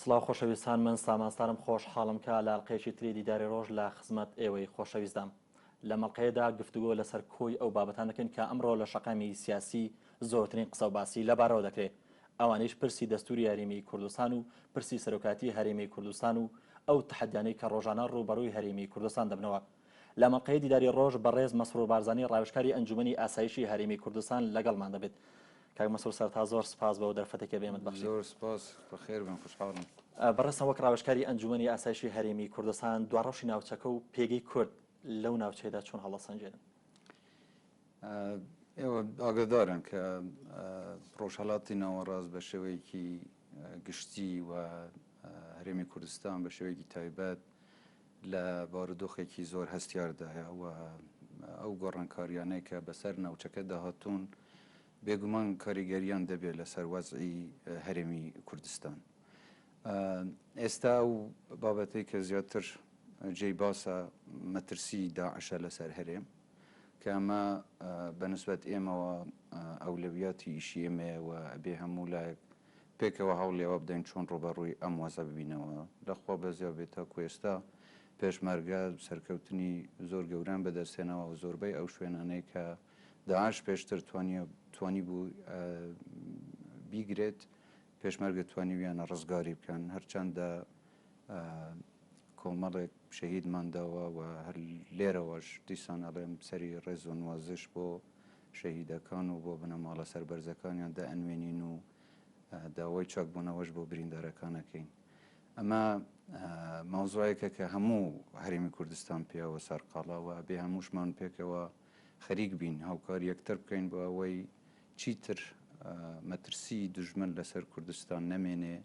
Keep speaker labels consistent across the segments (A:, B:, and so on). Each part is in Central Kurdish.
A: سڵاو خۆشەویستان من سامان ستارم خۆشحاڵم کە لە ئەڵقەیەکی تری دیداری ڕۆژ لە خزمەت ئێوەی خۆشەویستدام. لەم ئەڵقەیەدا گفتوگۆ لەسەر کۆی ئەو بابەتان دەکەین کە ئەمڕۆ لە شەقامی سیاسی زۆرترین قسە و باسی لەبارەوە دەکرێ ئەوانیش پرسی دەستوری هەرێمی کوردستان و پرسی سەرۆکایەتی هەرێمی کوردستان و ئەو تەحەدیانەی کە ڕۆژانە ڕووبەڕووی هەرێمی کوردستان دەبنەوە. لەم ئەڵقەی دیداری ڕۆژ بەڕێز مەسرور بارزانی ڕاوێژکاری ئەنجومەنی ئاسایشی هەرێمی کوردستان لەگەڵمان دەبێت. کاک مەسرور سەرەتا زۆر سپاس بۆ دەرفەتێک کە بە ئێمەت بەخشی.
B: زۆر سپاس، بەخێر بن، خۆشحاڵم.
A: بەڕێزتان وەک ڕاوێژکاری ئەنجومەنی ئاسایشی هەرێمی کوردستان دواڕەوشی ناوچەکە و پێگەی کورد لەو ناوچەیەدا چۆن هەڵدەسەنگێنن؟
B: ئێوە ئاگادارن کە ڕۆژهەڵاتی ناوەڕاست بە شێوەیەکی گشتی و هەرێمی کوردستان بە شێوەیەکی تایبەت لە بارودۆخێکی زۆر هەستیاردایە و ئەو گۆڕانکاریانەی کە بەسەر ناوچەکەدا هاتوون بێگومان کاریگەریان دەبێت لەسەر وەزعی هەرێمی کوردستان. ئێستا ئەو بابەتەی کە زیاتر جێی باسە مەترسی داعشە لەسەر هەرێم کە ئەمە بە نسبەت ئێمەوە ئەولەویاتی ئیشی ئێمەیە و ئەبێ هەموو لایەک پێکەوە هەوڵی ئەوە بدەین چۆن ڕووبەڕووی ئەم وەزعە ببینەوە. لە خوا بەزیا بێت تاکو ئێستا پێشمەرگە سەرکەوتنی زۆر گەورەیان بەدەست هێناوە و زۆربەی ئەو شوێنانەی کە داعش پێشتر توانیبوو بیگرێت پێشمەرگە توانیویانە ڕزگاری بکەن هەرچەندە کۆمەڵێک شەهیدمان داوە و هەر لێرەوەش دیسان ئەڵێم سەری ڕێز و نوازش بۆ شەهیدەکان و بۆ بنەماڵە سەربەرزەکانیان دائەنوێنین و داوای چاکبوونەوەش بۆ بریندارەکان ئەکەین. ئەمە مەوزوعێکە کە هەموو هەرێمی کوردستان پێیەوە سەرقاڵە و ئەبێ هەمووشمان پێکەوە خەریک بین هاوکاری یەکتر بکەین بۆ ئەوەی چیتر مەترسی دوژمن لەسەر کوردستان نەمێنێ،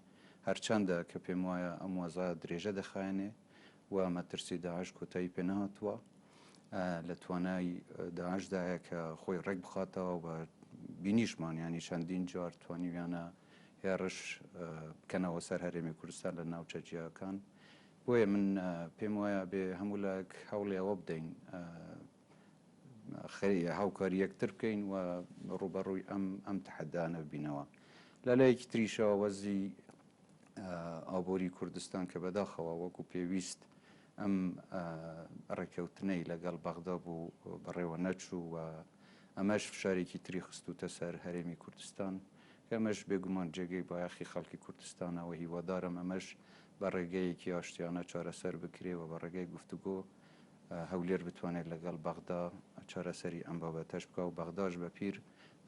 B: هەرچەندە کە پێموایە ئەم وەزعە درێژە دەخایەنێ و مەترسی داعش کۆتایی پێ نەهاتووە، لە توانای داعشدایە کە خۆی ڕێک بخاتەوە و بینیشمان یانی چەندین جار توانیویانە هێڕش بکەنەوە سەر هەرێمی کوردستان لە ناوچە جیاکان. بۆیە من پێم وایە بێ هەموو لایەک هەوڵی ئەوە بدەین هاوکاری یەکتر بکەین و ڕووبەڕووی ئەم ئەم تەحەدانە ببینەوە. لە لایەکی تریشەوە وەزی ئابووری کوردستان کە بەداخەوە وەکو پێویست ئەم ڕێککەوتنەی لەگەڵ بەغدا بوو بەڕێوە نەچوو و ئەمەش فشارێکی تری خستووتە سەر هەرێمی کوردستان کە ئەمەش بێگومان جێگەی بایەخی خەڵکی کوردستانە و هیوادارم ئەمەش بە ڕێگەیەکی ئاشتیانە چارەسەر بکرێ و بە ڕێگەی گفتوگۆ هەولێر بتوانێت لەگەڵ بەغدا چارەسەری ئەم بابەتەش بکا و بەغداش بە پیر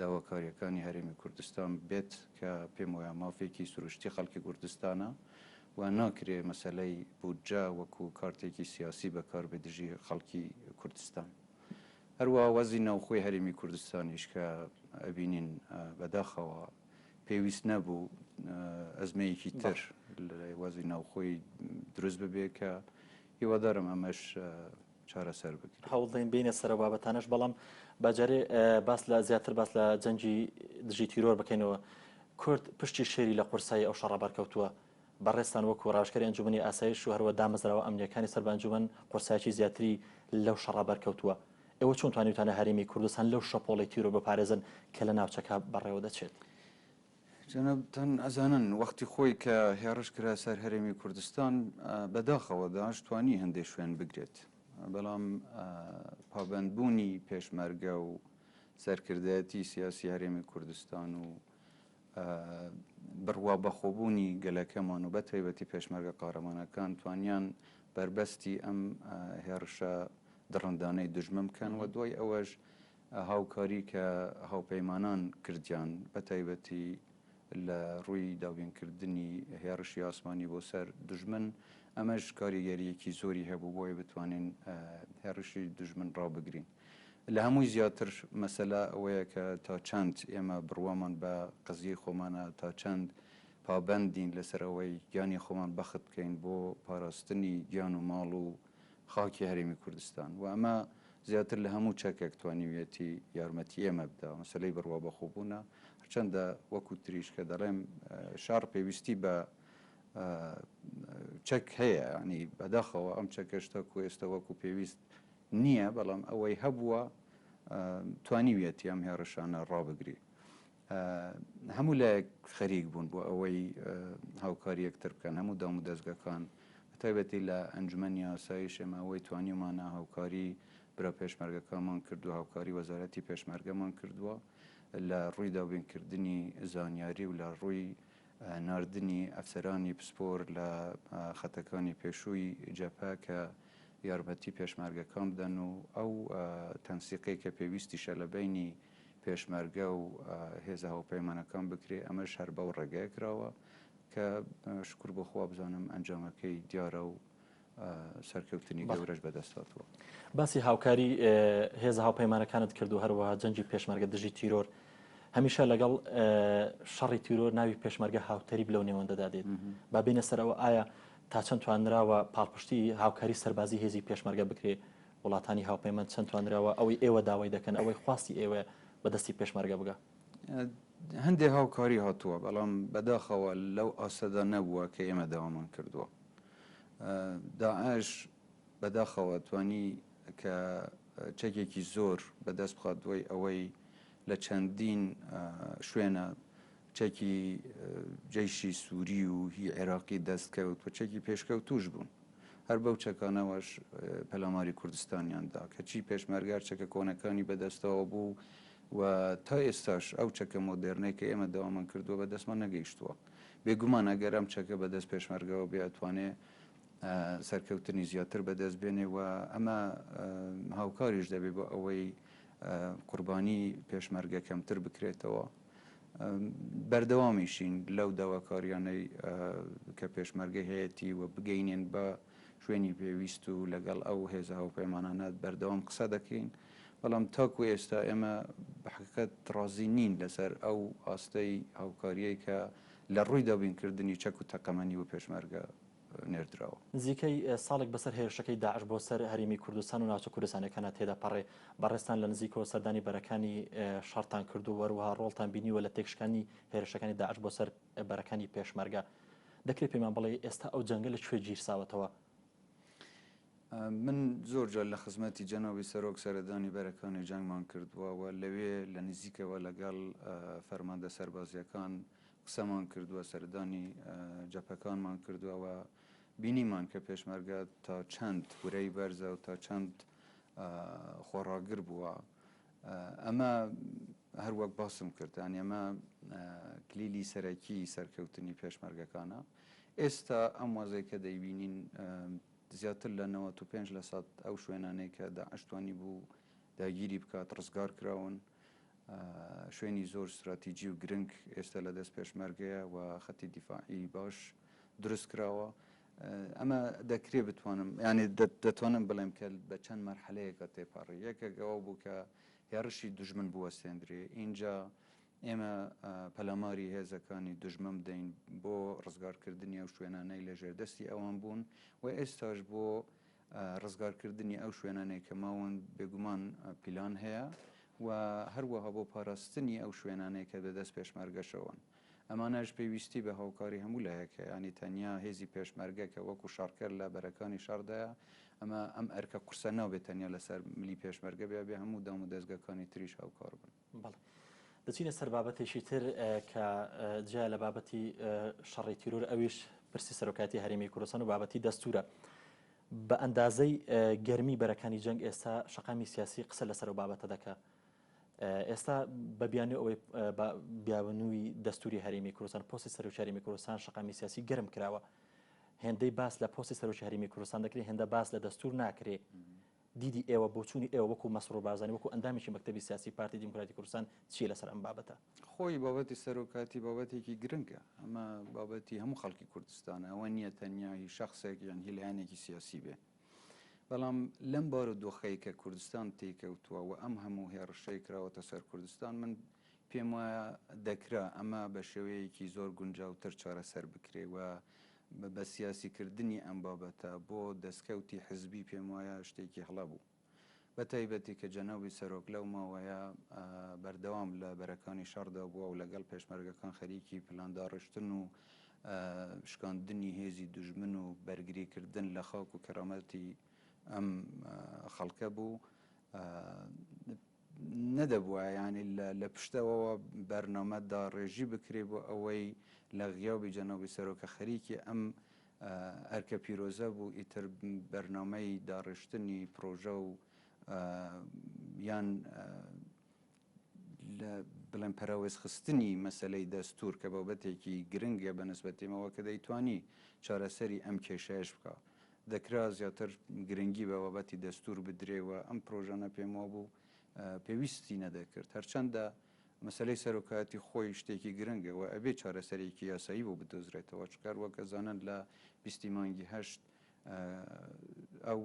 B: داواکارییەکانی هەرێمی کوردستان بێت کە پێم وایە مافێکی سروشتی خەڵکی کوردستانە و ناکرێ مەسەلەی بودجە وەکو کارتێکی سیاسی بەکار بێ دژی خەڵکی کوردستان. هەروەها وەزی ناوخۆی هەرێمی کوردستانیش کە ئەبینین بەداخەوە پێویست نەبوو ئەزمەیەکی تر لە وەزی ناوخۆی دروست ببێ کە هیوادارم ئەمەش چارەسەر بکرێت.
A: هەوڵدەین بێینە سەر ئەو بابەتانەش، بەڵام با جارێ باس لە زیاتر باس لە جەنگی دژی تیرۆر بکەینەوە. کورد پشتی شێری لە قورسایی ئەو شەڕە بەرکەوتووە. بەڕێزتان وەکوو ڕاوێژکاری ئەنجوومەنی ئاسایش و هەروە دامەزراوە ئەمنییەکانی سەر بە ئەنجوومەن قورسایەکی زیاتری لەو شەڕە بەرکەوتووە. ئێوە چۆن توانیوتانە هەرێمی کوردستان لەو شەپۆڵەی تیرۆر بپارێزن کە لە ناوچەکە بەڕێوە دەچێت؟
B: جەنابتان ئەزانن وەختی خۆی کە هێڕش کرا سەر هەرێمی کوردستان بەداخەوە داعش توانی هەندێ شوێن بگرێت بەڵام پابەندبوونی پێشمەرگە و سەرکردایەتی سیاسی هەرێمی کوردستان و بڕوا بەخۆبوونی گەلەکەمان و بەتایبەتی پێشمەرگە قارەمانەکان توانیان بەربەستی ئەم هێڕشە دڕندانەی دوژمن بکەن و دوای ئەوەش هاوکاری کە هاوپەیمانان کردیان بەتایبەتی لە ڕووی دابینکردنی هێڕشی ئاسمانی بۆ سەر دوژمن، ئەمەش کاریگەرییەکی زۆری هەبوو بۆ ئەوەی بتوانین هێڕشی دوژمن ڕابگرین. لە هەمووی زیاتر مەسەلە ئەوەیە کە تا چەند ئێمە بڕوامان بە قەزیەی خۆمانە، تا چەند پابەندین لەسەر ئەوەی گیانی خۆمان بەخت بکەین بۆ پاراستنی گیان و ماڵ و خاکی هەرێمی کوردستان و ئەمە زیاتر لە هەموو چەکێک توانیویەتی یارمەتی ئێمە بدا، مەسەلەی بڕوابەخۆبوونە، هەرچەندە وەکو تریش کە دەڵێم شەڕ پێویستی بە چەک هەیە، یانی بەداخەوە ئەم چەکەش تاکو ئێستا وەکو پێویست نییە، بەڵام ئەوەی هەبووە توانیویەتی ئەم هێڕشانە ڕابگری. هەموو لایەک خەریک بوون بۆ ئەوەی هاوکاری یەکتر بکەن، هەموو دامودەزگەکان، بەتایبەتی لە ئەنجومەنی ئاسایش ئێمە ئەوەی توانیومانە هاوکاری برا پێشمەرگەکانمان کردووە، هاوکاری وەزارەتی پێشمەرگەمان کردووە لە ڕووی دابینکردنی زانیاری و لە ڕووی ناردنی ئەفسەرانی پسپۆر لە خەتەکانی پێشووی جەپە کە یارمەتی پێشمەرگەکان بدەن و ئەو تەنسیقەی کە پێویستیشە لە بەینی پێشمەرگە و هێزە هاوپەیمانەکان بکرێ، ئەمەش هەر بەو ڕێگەیە کراوە کە شوکر بۆ خوا بزانم ئەنجامەکەی دیارە و سەرکەوتنی گەورەش بەدەست هاتووە.
A: باسی هاوکاری هێزە هاوپەیمانەکانت کرد و هەروەها جەنگی پێشمەرگە دژی تیرۆر، هەمیشە لەگەڵ شەڕی تیرۆر ناوی پێشمەرگە هاوتەریب لەو نێوەندەدا دێت. با بێینە سەر ئەوە ئایا تا چەند توانراوە پاڵپشتی هاوکاری سەربازی هێزی پێشمەرگە بکرێ وڵاتانی هاوپەیمان چەند توانراوە ئەوەی ئێوە داوای دەکەن، ئەوەی خواستی ئێوەیە بە دەستی پێشمەرگە بگا؟
B: هەندێ هاوکاری هاتووە، بەڵام بەداخەوە لەو ئاستەدا نەبووە کە ئێمە داوامان کردووە. داعش بەداخەوە توانی کە چەکێکی زۆر بەدەست بخات دوای ئەوەی لە چەندین شوێنە چەکی جەیشی سووری و هی عێراقی دەست کەوت و چەکی پێشکەوتووش بوون. هەر بەو چەکانەوەش پەلاماری کوردستانیان دا. کەچی پێشمەرگە هەر چەکە کۆنەکانی بەدەستەوە بوو و تا ئێستاش ئەو چەکە مۆدێرنەی کە ئێمە داوامان کردووە بەدەستمان نەگەیشتووە. بێگومان ئەگەر ئەم چەکە بەدەست پێشمەرگەوە بێ ئەتوانێ سەرکەوتنی زیاتر بەدەست بێنێ و ئەمە هاوکاریش دەبێ بۆ ئەوەی قوربانی پێشمەرگە کەمتر بکرێتەوە. بەردەوامیشین لەو داواکاریانەی کە پێشمەرگە هەیەتی و بگەینێن بە شوێنی پێویست و لەگەڵ ئەو هێزە هاوپەیمانانە بەردەوام قسە دەکەین، بەڵام تاکو ئێستا ئێمە بە حەقیقەت ڕازی نین لەسەر ئەو ئاستەی هاوکارییەی کە لە ڕووی دابینکردنی چەک و تەقەمەنی بۆ پێشمەرگە نێردراوە.
A: نزیکەی ساڵێک بەسەر هێرشەکەی داعش بۆ سەر هەرێمی کوردستان و ناوچە کوردستانیەکانا تێدەپەڕێ، بەڕێزتان لە نزیکەوە سەردانی بەرەکانی شەڕتان کردووە و هەروەها ڕۆڵتان بینیوە لە تێکشکانی هێرشەکانی داعش بۆ سەر بەرەکانی پێشمەرگە. دەکرێ پێمان بڵێی ئێستا ئەو جەنگە لە کوێ گیرساوەتەوە؟
B: من زۆر جار لە خزمەتی جەنابی سەرۆک سەردانی بەرەکانی جەنگمان کردووە و لەوێ لە نزیکەوە لەگەڵ فەرماندە سەربازییەکان قسەمان کردووە، سەردانی جەپەکانمان کردووە و بینیمان کە پێشمەرگە تا چەند ورەی بەرزە و تا چەند خۆڕاگر بووە. ئەمە هەر وەک باسم کرد، یانی ئەمە کلیلی سەرەکی سەرکەوتنی پێشمەرگەکانە. ئێستا ئەم وەزەی کە دەیبینین زیاتر لە 95 لە سەد ئەو شوێنانەی کە داعش توانی بوو داگیری بکات ڕزگار کراون. شوێنی زۆر ستراتیجی و گرنگ ئێستا لە دەست پێشمەرگەیە و خەتی دیفاعی باش دروست کراوە. ئەمە دەکرێ بتوانم یانی دەتوانم بڵێم کە بە چەند مەرحەلەیەکە تێپەڕی. یەکێک ئەوە بوو کە هێڕشی دوژمن بوەستێندرێ، ئینجا ئێمە پەلاماری هێزەکانی دوژمن بدەین بۆ ڕزگارکردنی ئەو شوێنانەی لە ژێردەستی ئەوان بوون و ئێستاش بۆ ڕزگارکردنی ئەو شوێنانەی کە ماون بێگومان پیلان هەیە و هەروەها بۆ پاراستنی ئەو شوێنانەی کە بەدەست پێشمەرگەشەوەن. ئەمانەش پێویستی بە هاوکاری هەموو لایەک هەیە، یانی تەنیا هێزی پێشمەرگە کە وەکو شەڕکەر لە بەرەکانی شەڕدایە، ئەمە ئەم ئەرکە قورسە نابێت تەنیا لەسەر ملی پێشمەرگە بێ، ئەبێ هەموو دام و دەزگاکانی تریش هاوکار بن.
A: بەڵێ. دەچینە سەر بابەتێکی تر کە جیا لە بابەتی شەڕی تیرۆر ئەویش پرسی سەرۆکایەتی هەرێمی کوردستان و بابەتی دەستوورە. بە ئەندازەی گەرمی بەرەکانی جەنگ ئێستا شەقامی سیاسی قسە لەسەر ئەو بابەتە دەکا. ئێستا بە بیانوی ئەوەی بە بیانووی دەستوری هەرێمی کوردستان پۆستی سەرۆکی هەرێمی کوردستان شەقامی سیاسی گەرم کراوە هێندەی باس لە پۆستی سەرۆکی هەرێمی کوردستان دەکرێت هێندە باس لە دەستور ناکرێ دیدی ئێوە بۆچوونی ئێوە وەکو مەسرور بارزانی وەکو ئەندامێکی مەکتەبی سیاسی پارتی دیموکراتی کوردستان چییە لەسەر ئەم بابەتە؟
B: خۆی بابەتی سەرۆکاتی بابەتێکی گرنگە ئەمە بابەتی هەموو خەڵکی کوردستانە ئەوە نییە تەنیا هی شەخسێک یان هی لایەنێکی سیاسی بێ بەڵام لەم بارودۆخەی کە کوردستان تێیکەوتووە و ئەم هەموو هێڕشەی کراوەتە سەر کوردستان، من پێم وایە دەکرا ئەمە بە شێوەیەکی زۆر گونجاوتر چارەسەر بکرێ و بە سیاسیکردنی ئەم بابەتە بۆ دەستکەوتی حزبی پێم وایە شتێکی هەڵە بوو. بە تایبەتی کە جەنابی سەرۆک لەو ماوەیە بەردەوام لە بەرەکانی شەڕدا بووە و لەگەڵ پێشمەرگەکان خەریکی پلانداڕشتن و شکاندنی هێزی دوژمن و بەرگریکردن لە خاک و کەرامەتی ئەم خەڵکە بوو. نەدەبووە یانی لە پشتەوەوە بەرنامە داڕێژی بکرێ بۆ ئەوەی لە غیابی جەنابی سەرۆک کە خەریکی ئەم ئەرکە پیرۆزە بوو ئیتر بەرنامەی داڕشتنی پرۆژە و یان لە بڵێن پەراوێزخستنی مەسەلەی دەستوور کە بابەتێکی گرنگە بە نسبەت ئێمەوە کە دەیتوانی چارەسەری ئەم کێشەیەش بکا. دەکرا زیاتر گرنگی بە بابەتی دەستوور بدرێ و ئەم پرۆژانە پێم وابوو پێویستی نەدەکرد. هەرچەندە مەسەلەی سەرۆکایەتی خۆی شتێکی گرنگە و ئەبێ چارەسەرێکی یاسایی بۆ بدۆزرێتەوە، چونکە هەر وەک ئەزانن لە بیستی مانگی هەشت ئەو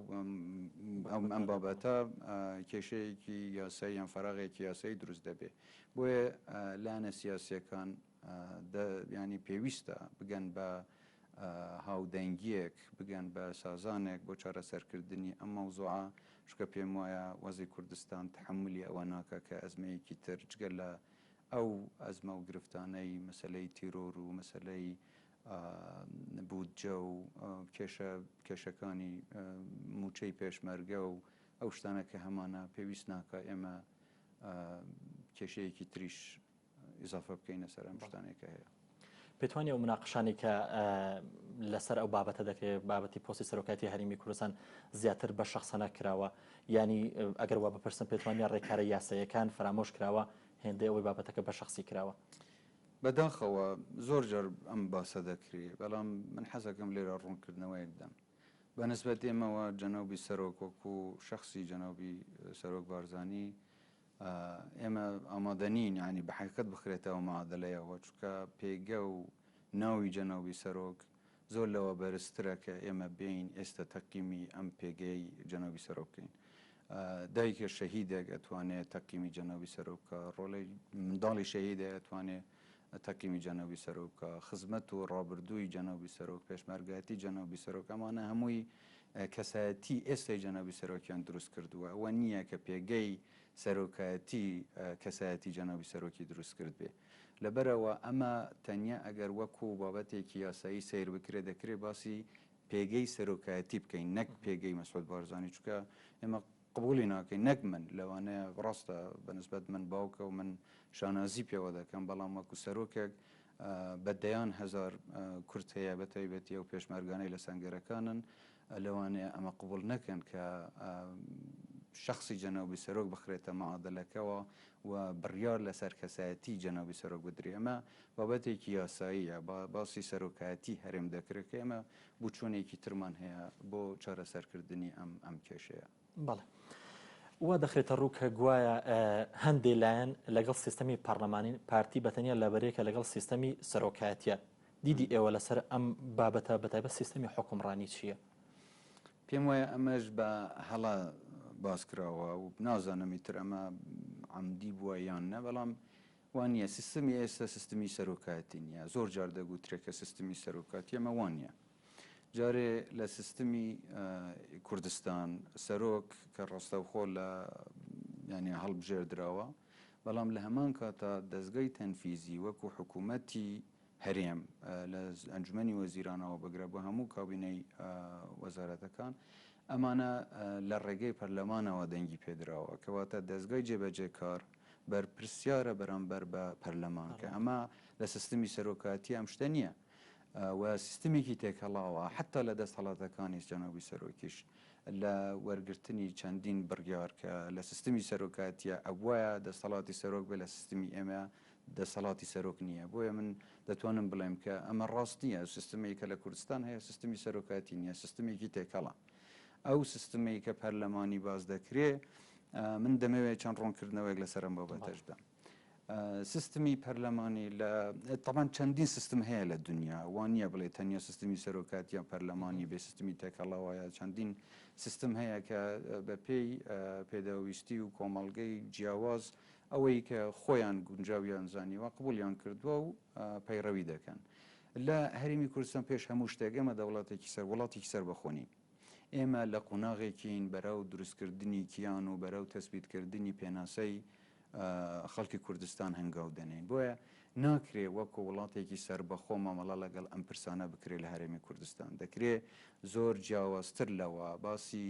B: ئەم بابەتە کێشەیەکی یاسایی یان فەراغێکی یاسایی دروست دەبێ. بۆیە لایەنە سیاسییەکان ینی پێویستە بگەن بە هاودەنگییەک، بگەن بە سازانێک بۆ چارەسەرکردنی ئەم مەوزوعە، چونکە پێم وایە وەزعی کوردستان تەحەمولی ئەوە ناکا کە ئەزمەیەکی تر جگە لە ئەو ئەزمە و گرفتانەی مەسەلەی تیرۆر و مەسەلەی بودجە و کێشە کێشەکانی مووچەی پێشمەرگە و ئەو شتانە کە هەمانە پێویست ناکا ئێمە کێشەیەکی تریش ئیزافە بکەینە سەر ئەم شتانەی کە هەیە.
A: پێتوانیە ئەو مناقشانەی کە لەسەر ئەو بابەتە دەکرێت بابەتی پۆستی سەرۆکایەتی هەرێمی کوردستان زیاتر بە شەخسەنە کراوە ینی ئەگەر وا بپرسم پێتوانە ڕێکارە یاساییەکان فەرامۆش کراوە هێندەی ئەوەی بابەتەکە بە شەخسی کراوە؟
B: بەداخەوە زۆر جار ئەم باسە دەکرێ بەڵام من حەزەکەم لێرە ڕوونکردنەوەیەک بدەم بە نسبەت ئێمەوە جەنابی سەرۆک وەکو شەخسی جەنابی سەرۆک بارزانی ئێمە ئامادە نین یانی بە حەقیقەت بخرێتەوە معادلەیەوە چونکە پێگە و ناوی جەنابی سەرۆک زۆر لەوە بەرزترە کە ئێمە بێین ئێستا تەقیمی ئەم پێگەی جەنابی سەرۆک بکەین. دایکە شەهیدێک ئەتوانێ تەقیمی جەنابی سەرۆک بکا، ڕۆڵەی منداڵی شەهیدێ ئەتوانێ تەقیمی جەنابی سەرۆک بکا، خزمەت و ڕابردووی جەنابی سەرۆک، پێشمەرگایەتی جەنابی سەرۆک، ئەمانە هەمووی کەسایەتی ئێستای جەنابی سەرۆکیان دروست کردووە. ئەوە نییە کە پێگەی سەرۆکایەتی کەسایەتی جەنابی سەرۆکی دروست کردبێ. لەبەرئەوە ئەمە تەنیا ئەگەر وەکو بابەتێکی یاسایی سەیر بکرێ دەکرێ باسی پێگەی سەرۆکایەتی بکەین نەک پێگەی مەسعود بارزانی چونکە ئێمە قبوڵی ناکەین نەک من لەوانەیە ڕاستە بەنسبەت من باوکە و من شانازی پێوە دەکەم بەڵام وەکو سەرۆکێک بە دەیان هەزار کورد هەیە بە تایبەتی ئەو پێشمەرگانەی لە سەنگەرەکانن لەوانەیە ئەمە قبوڵ نەکەن کە شەخسی جەنابی سەرۆک بخرێتە معادلەکەوە و بڕیار لەسەر کەسایەتی جەنابی سەرۆک بدرێ ئەمە بابەتێکی یاساییە باسی سەرۆکایەتی هەرێم دەکرێت کە ئێمە بوچۆنێکی ترمان هەیە بۆ چارەسەرکردنی ئەم ئەم کێشەیە.
A: بەڵێ. وا دەخرێتە ڕوو کە گوایە هەندێ لایەن لەگەڵ سیستەمی پەڕلەمانین، پارتی بەتەنیا لەبەرەیەکە لەگەڵ سیستەمی سەرۆکایەتیە. دیدی ئێوە لەسەر ئەم بابەتە بەتایبەت سیستەمی حوکمڕانی چییە؟
B: پێم وایە ئەمەش بە هەڵە باس کراوە و نازانم ئیتر ئەمە عەمدی بووە یان نە، بەڵام وا نییە. سیستمی ئێستا سیستمی سەرۆکایەتی نییە. زۆر جار دەگوترێ کە سیستمی سەرۆکایەتی، ئەمە وا نییە. جارێ لە سیستمی کوردستان سەرۆک کە ڕاستەوخۆ لە یانی هەڵبژێردراوە، بەڵام لە هەمان کاتا دەزگای تەنفیزی وەکو حکوومەتی هەرێم لە ئەنجومەنی وەزیرانەوە بگرە بۆ هەموو کابینەی وەزارەتەکان ئەمانە لە ڕێگەی پەرلەمانەوە دەنگی پێدراوە کەواتە دەزگای جێبەجێکار بەرپرسیارە بەرامبەر بە پەرلەمان کە ئەمە لە سیستمی سەرۆکایەتی ئەم شتە نییە و سیستمێکی تێکەڵاوە حتا لە دەستهەڵاتەکانیش جەنابی سەرۆکیش لە وەرگرتنی چەندین بڕیار کە لە سیستمی سەرۆکایەتیە ئەبوایە دەستەڵاتی سەرۆک بێ لە سیستمی ئێمە دەسەڵاتی سەرۆک نییە بۆیە من دەتوانم بڵێم کە ئەمە ڕاست نییە ئەو سیستمەی کە لە کوردستان هەیە سیستمی سەرۆکایەتی نییە سیستمێکی تێکەڵە ئەو سیستمەی کە پەرلەمانی باس دەکرێ من دەمەوێت چەند ڕوونکردنەوەیەک لەسەر ئەم بابەتەش بدەم سیستمی پەرلەمانی لە تەبان چەندین سیستم هەیە لە دنیا وان نییە بڵێ تەنیا سیستمی سەرۆکات یان پەرلەمانی بێ سیستمی تێکەڵەوە یا چەندین سیستم هەیە کە بە پێی پێداویستی و کۆمەڵگەی جیاواز ئەوەی کە خۆیان گونجاویان زانیوە قبوڵیان کردووە و پەیڕەوی دەکەن. لە هەرێمی کوردستان پێش هەموو شتێک ئێمە دەوڵەتێکی سەر وڵاتێکی سەربەخۆ نین. ئێمە لە قۆناغێکین بەرەو دروستکردنی کیان و بەرەو تەسبیتکردنی پێناسەی خەڵکی کوردستان هەنگاو دەنێین. بۆیە ناکرێ وەکو وڵاتێکی سەربەخۆ مامەڵە لەگەڵ ئەم پرسانە بکرێ لە هەرێمی کوردستان. دەکرێ زۆر جیاوازتر لەوە باسی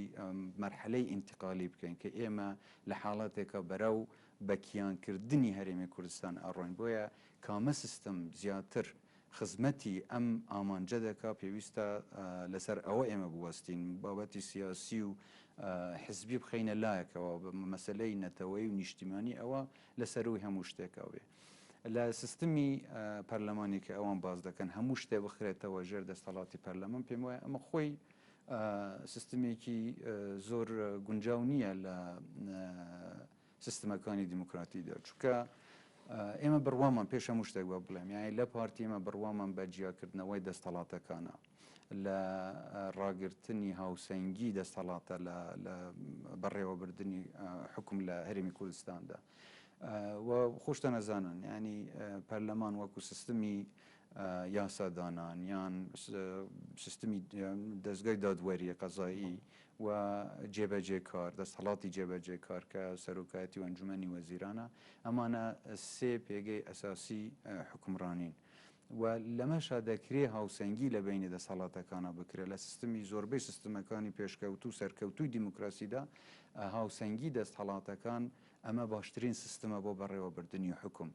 B: مەرحەلەی ئینتقالی بکەین کە ئێمە لە حاڵەتێکا بەرەو بە کیانکردنی هەرێمی کوردستان ئەڕۆین. بۆیە کامە سیستم زیاتر خزمەتی ئەم ئامانجە دەکا پێویستە لەسەر ئەوە ئێمە بوەستین، بابەتی سیاسی و حزبی بخەینە لایەکەوە، مەسەلەی نەتەوەیی و نیشتیمانی ئەوە لە سەرووی هەموو شتێکەوە بێ. لە سیستمی پەرلەمانی کە ئەوان باس دەکەن هەموو شتێ بخرێتەوە ژێر دەستەڵاتی پەرلەمان، پێم وایە ئەمە خۆی سیستمێکی زۆر گونجاو نییە لە سیستمەکانی دیموکراتیدا، چونکە ئێمە بڕوامان پێش هەموو شتێک بە بڵێم یانی لە پارتی ئێمە بڕوامان بە جیاکردنەوەی دەستەڵاتەکانە لە ڕاگرتنی هاوسەنگی دەستەڵاتە لە بەڕێوەبردنی حکوم لە هەرێمی کوردستاندا و خۆشتان ئەزانن یانی پەرلەمان وەکو سیستمی یاسادانان یان سیستمی دەزگای دادوەری قەزایی و جێبەجێکار، دەستهەڵاتی جێبەجێکار کە سەرۆکایەتی و ئەنجومەنی وەزیرانە، ئەمانە سێ پێگەی ئەساسی حوکمڕانین و لەمەشا دەکرێ هاوسەنگی لە بەینی دەسەڵاتەکانا بکرێ. لە سیستمی زۆربەی سیستمەکانی پێشکەوتوو و سەرکەوتووی دیموکراسیدا هاوسەنگی دەستهەڵاتەکان ئەمە باشترین سیستمە بۆ بەڕێوەبردنی حوکم.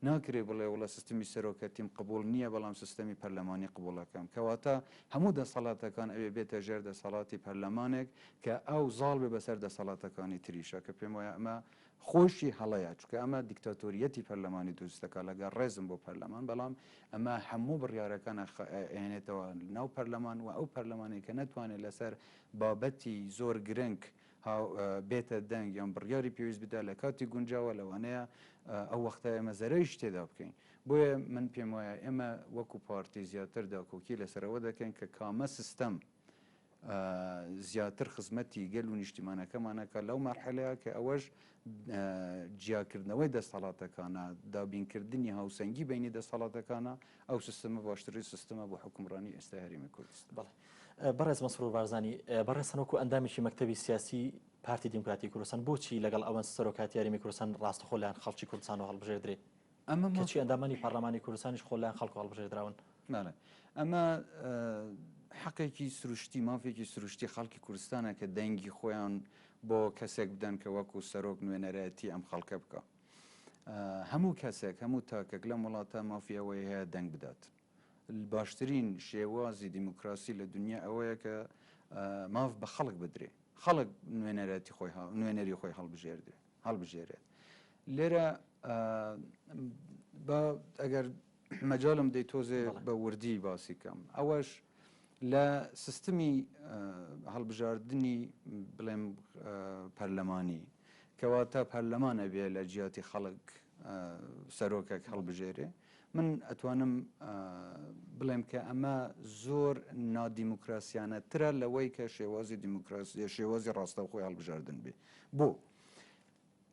B: ناکرێ بڵێ وڵا سیستمی سەرۆکەتیم قبوڵ نییە بەڵام سیستەمی پەرلەمانی قبوڵ ئەکەم. کەواتە هەموو دەسەڵاتەکان ئەبێ بێتە ژێر دەسەڵاتی پەرلەمانێک کە ئەو زاڵ بێ بەسەر دەسەڵاتەکانی تریشا کە پێم وایە ئەمە خۆشی هەڵەیە چونکە ئەمە دیکتاتۆریەتی پەرلەمانی دروست دەکا لەگەڵ ڕێزم بۆ پەرلەمان بەڵام ئەمە هەموو بڕیارەکان ئەهێنێتەوە ناو پەرلەمان و ئەو پەرلەمانەی کە نەتوانێت لەسەر بابەتی زۆر گرنگ بێتە دەنگ یان بڕیاری پێویست بدا لە کاتی گونجاوە لەوانەیە ئەو وەختە ئێمە زەرەریش تێدا بکەین. بۆیە من پێم وایە ئێمە وەکو پارتی زیاتر داکۆکی لەسەر ئەوە دەکەین کە کامە سیستەم زیاتر خزمەتی گەل و نیشتیمانەکەمان ئەکات لەو مەرحەلەیە کە ئەوەش جیاکردنەوەی دەستهەڵاتەکانە، دابینکردنی هاوسەنگی بەینی دەستهەڵاتەکانە، ئەو سیستەمە باشترین سیستەمە بۆ حوکمڕانی ئێستای هەرێمی کوردستان.
A: بەڵێ. بەڕێز مەسرور بارزانی، بەڕێزتان وەکو ئەندامێکی مەکتەبی سیاسی پارتی دیموکراتی کوردستان بۆچی لەگەڵ ئەوەن سەرۆکایەتی هەرێمی کوردستان ڕاستەخۆ لایەن خەڵکی کوردستانەوە هەڵبژێردرێ؟
B: ئەمە
A: کەچی ئەندامانی پەرلەمانی کوردستانیش خۆ لایەن خەڵکەوە هەڵبژێردراون.
B: بەڵێ ئەمە حەقێکی سروشتی مافێکی سروشتی خەڵکی کوردستانە کە دەنگی خۆیان بۆ کەسێک بدەن کە وەکو سەرۆک نوێنەرایەتی ئەم خەڵکە بکا. هەموو کەسێک هەموو تاکێک لەم وڵاتە مافی ئەوەی هەیە دەنگ بدات. باشترین شێوازی دیموکراسی لە دنیا ئەوەیە کە ماف بە خەڵک بدرێ خەڵک نوێنەرەتی خۆی نوێنەری خۆی هەڵبژێردرێ هەڵبژێرێت لێرە با ئەگەر مەجالم دەی تۆزێ بە وردی باسی کەم ئەوەش لە سیستمی هەڵبژاردنی بڵێم پەرلەمانی کەواتە پەرلەمان ئەبێ لە جیاتی خەڵک سەرۆکێک هەڵبژێرێ من ئەتوانم بڵێم کە ئەمە زۆر نادیموکراسیانەترە لەوەی کە شێوازی دیموکراسی شێوازی ڕاستەوخۆی هەڵبژاردن بێ بۆ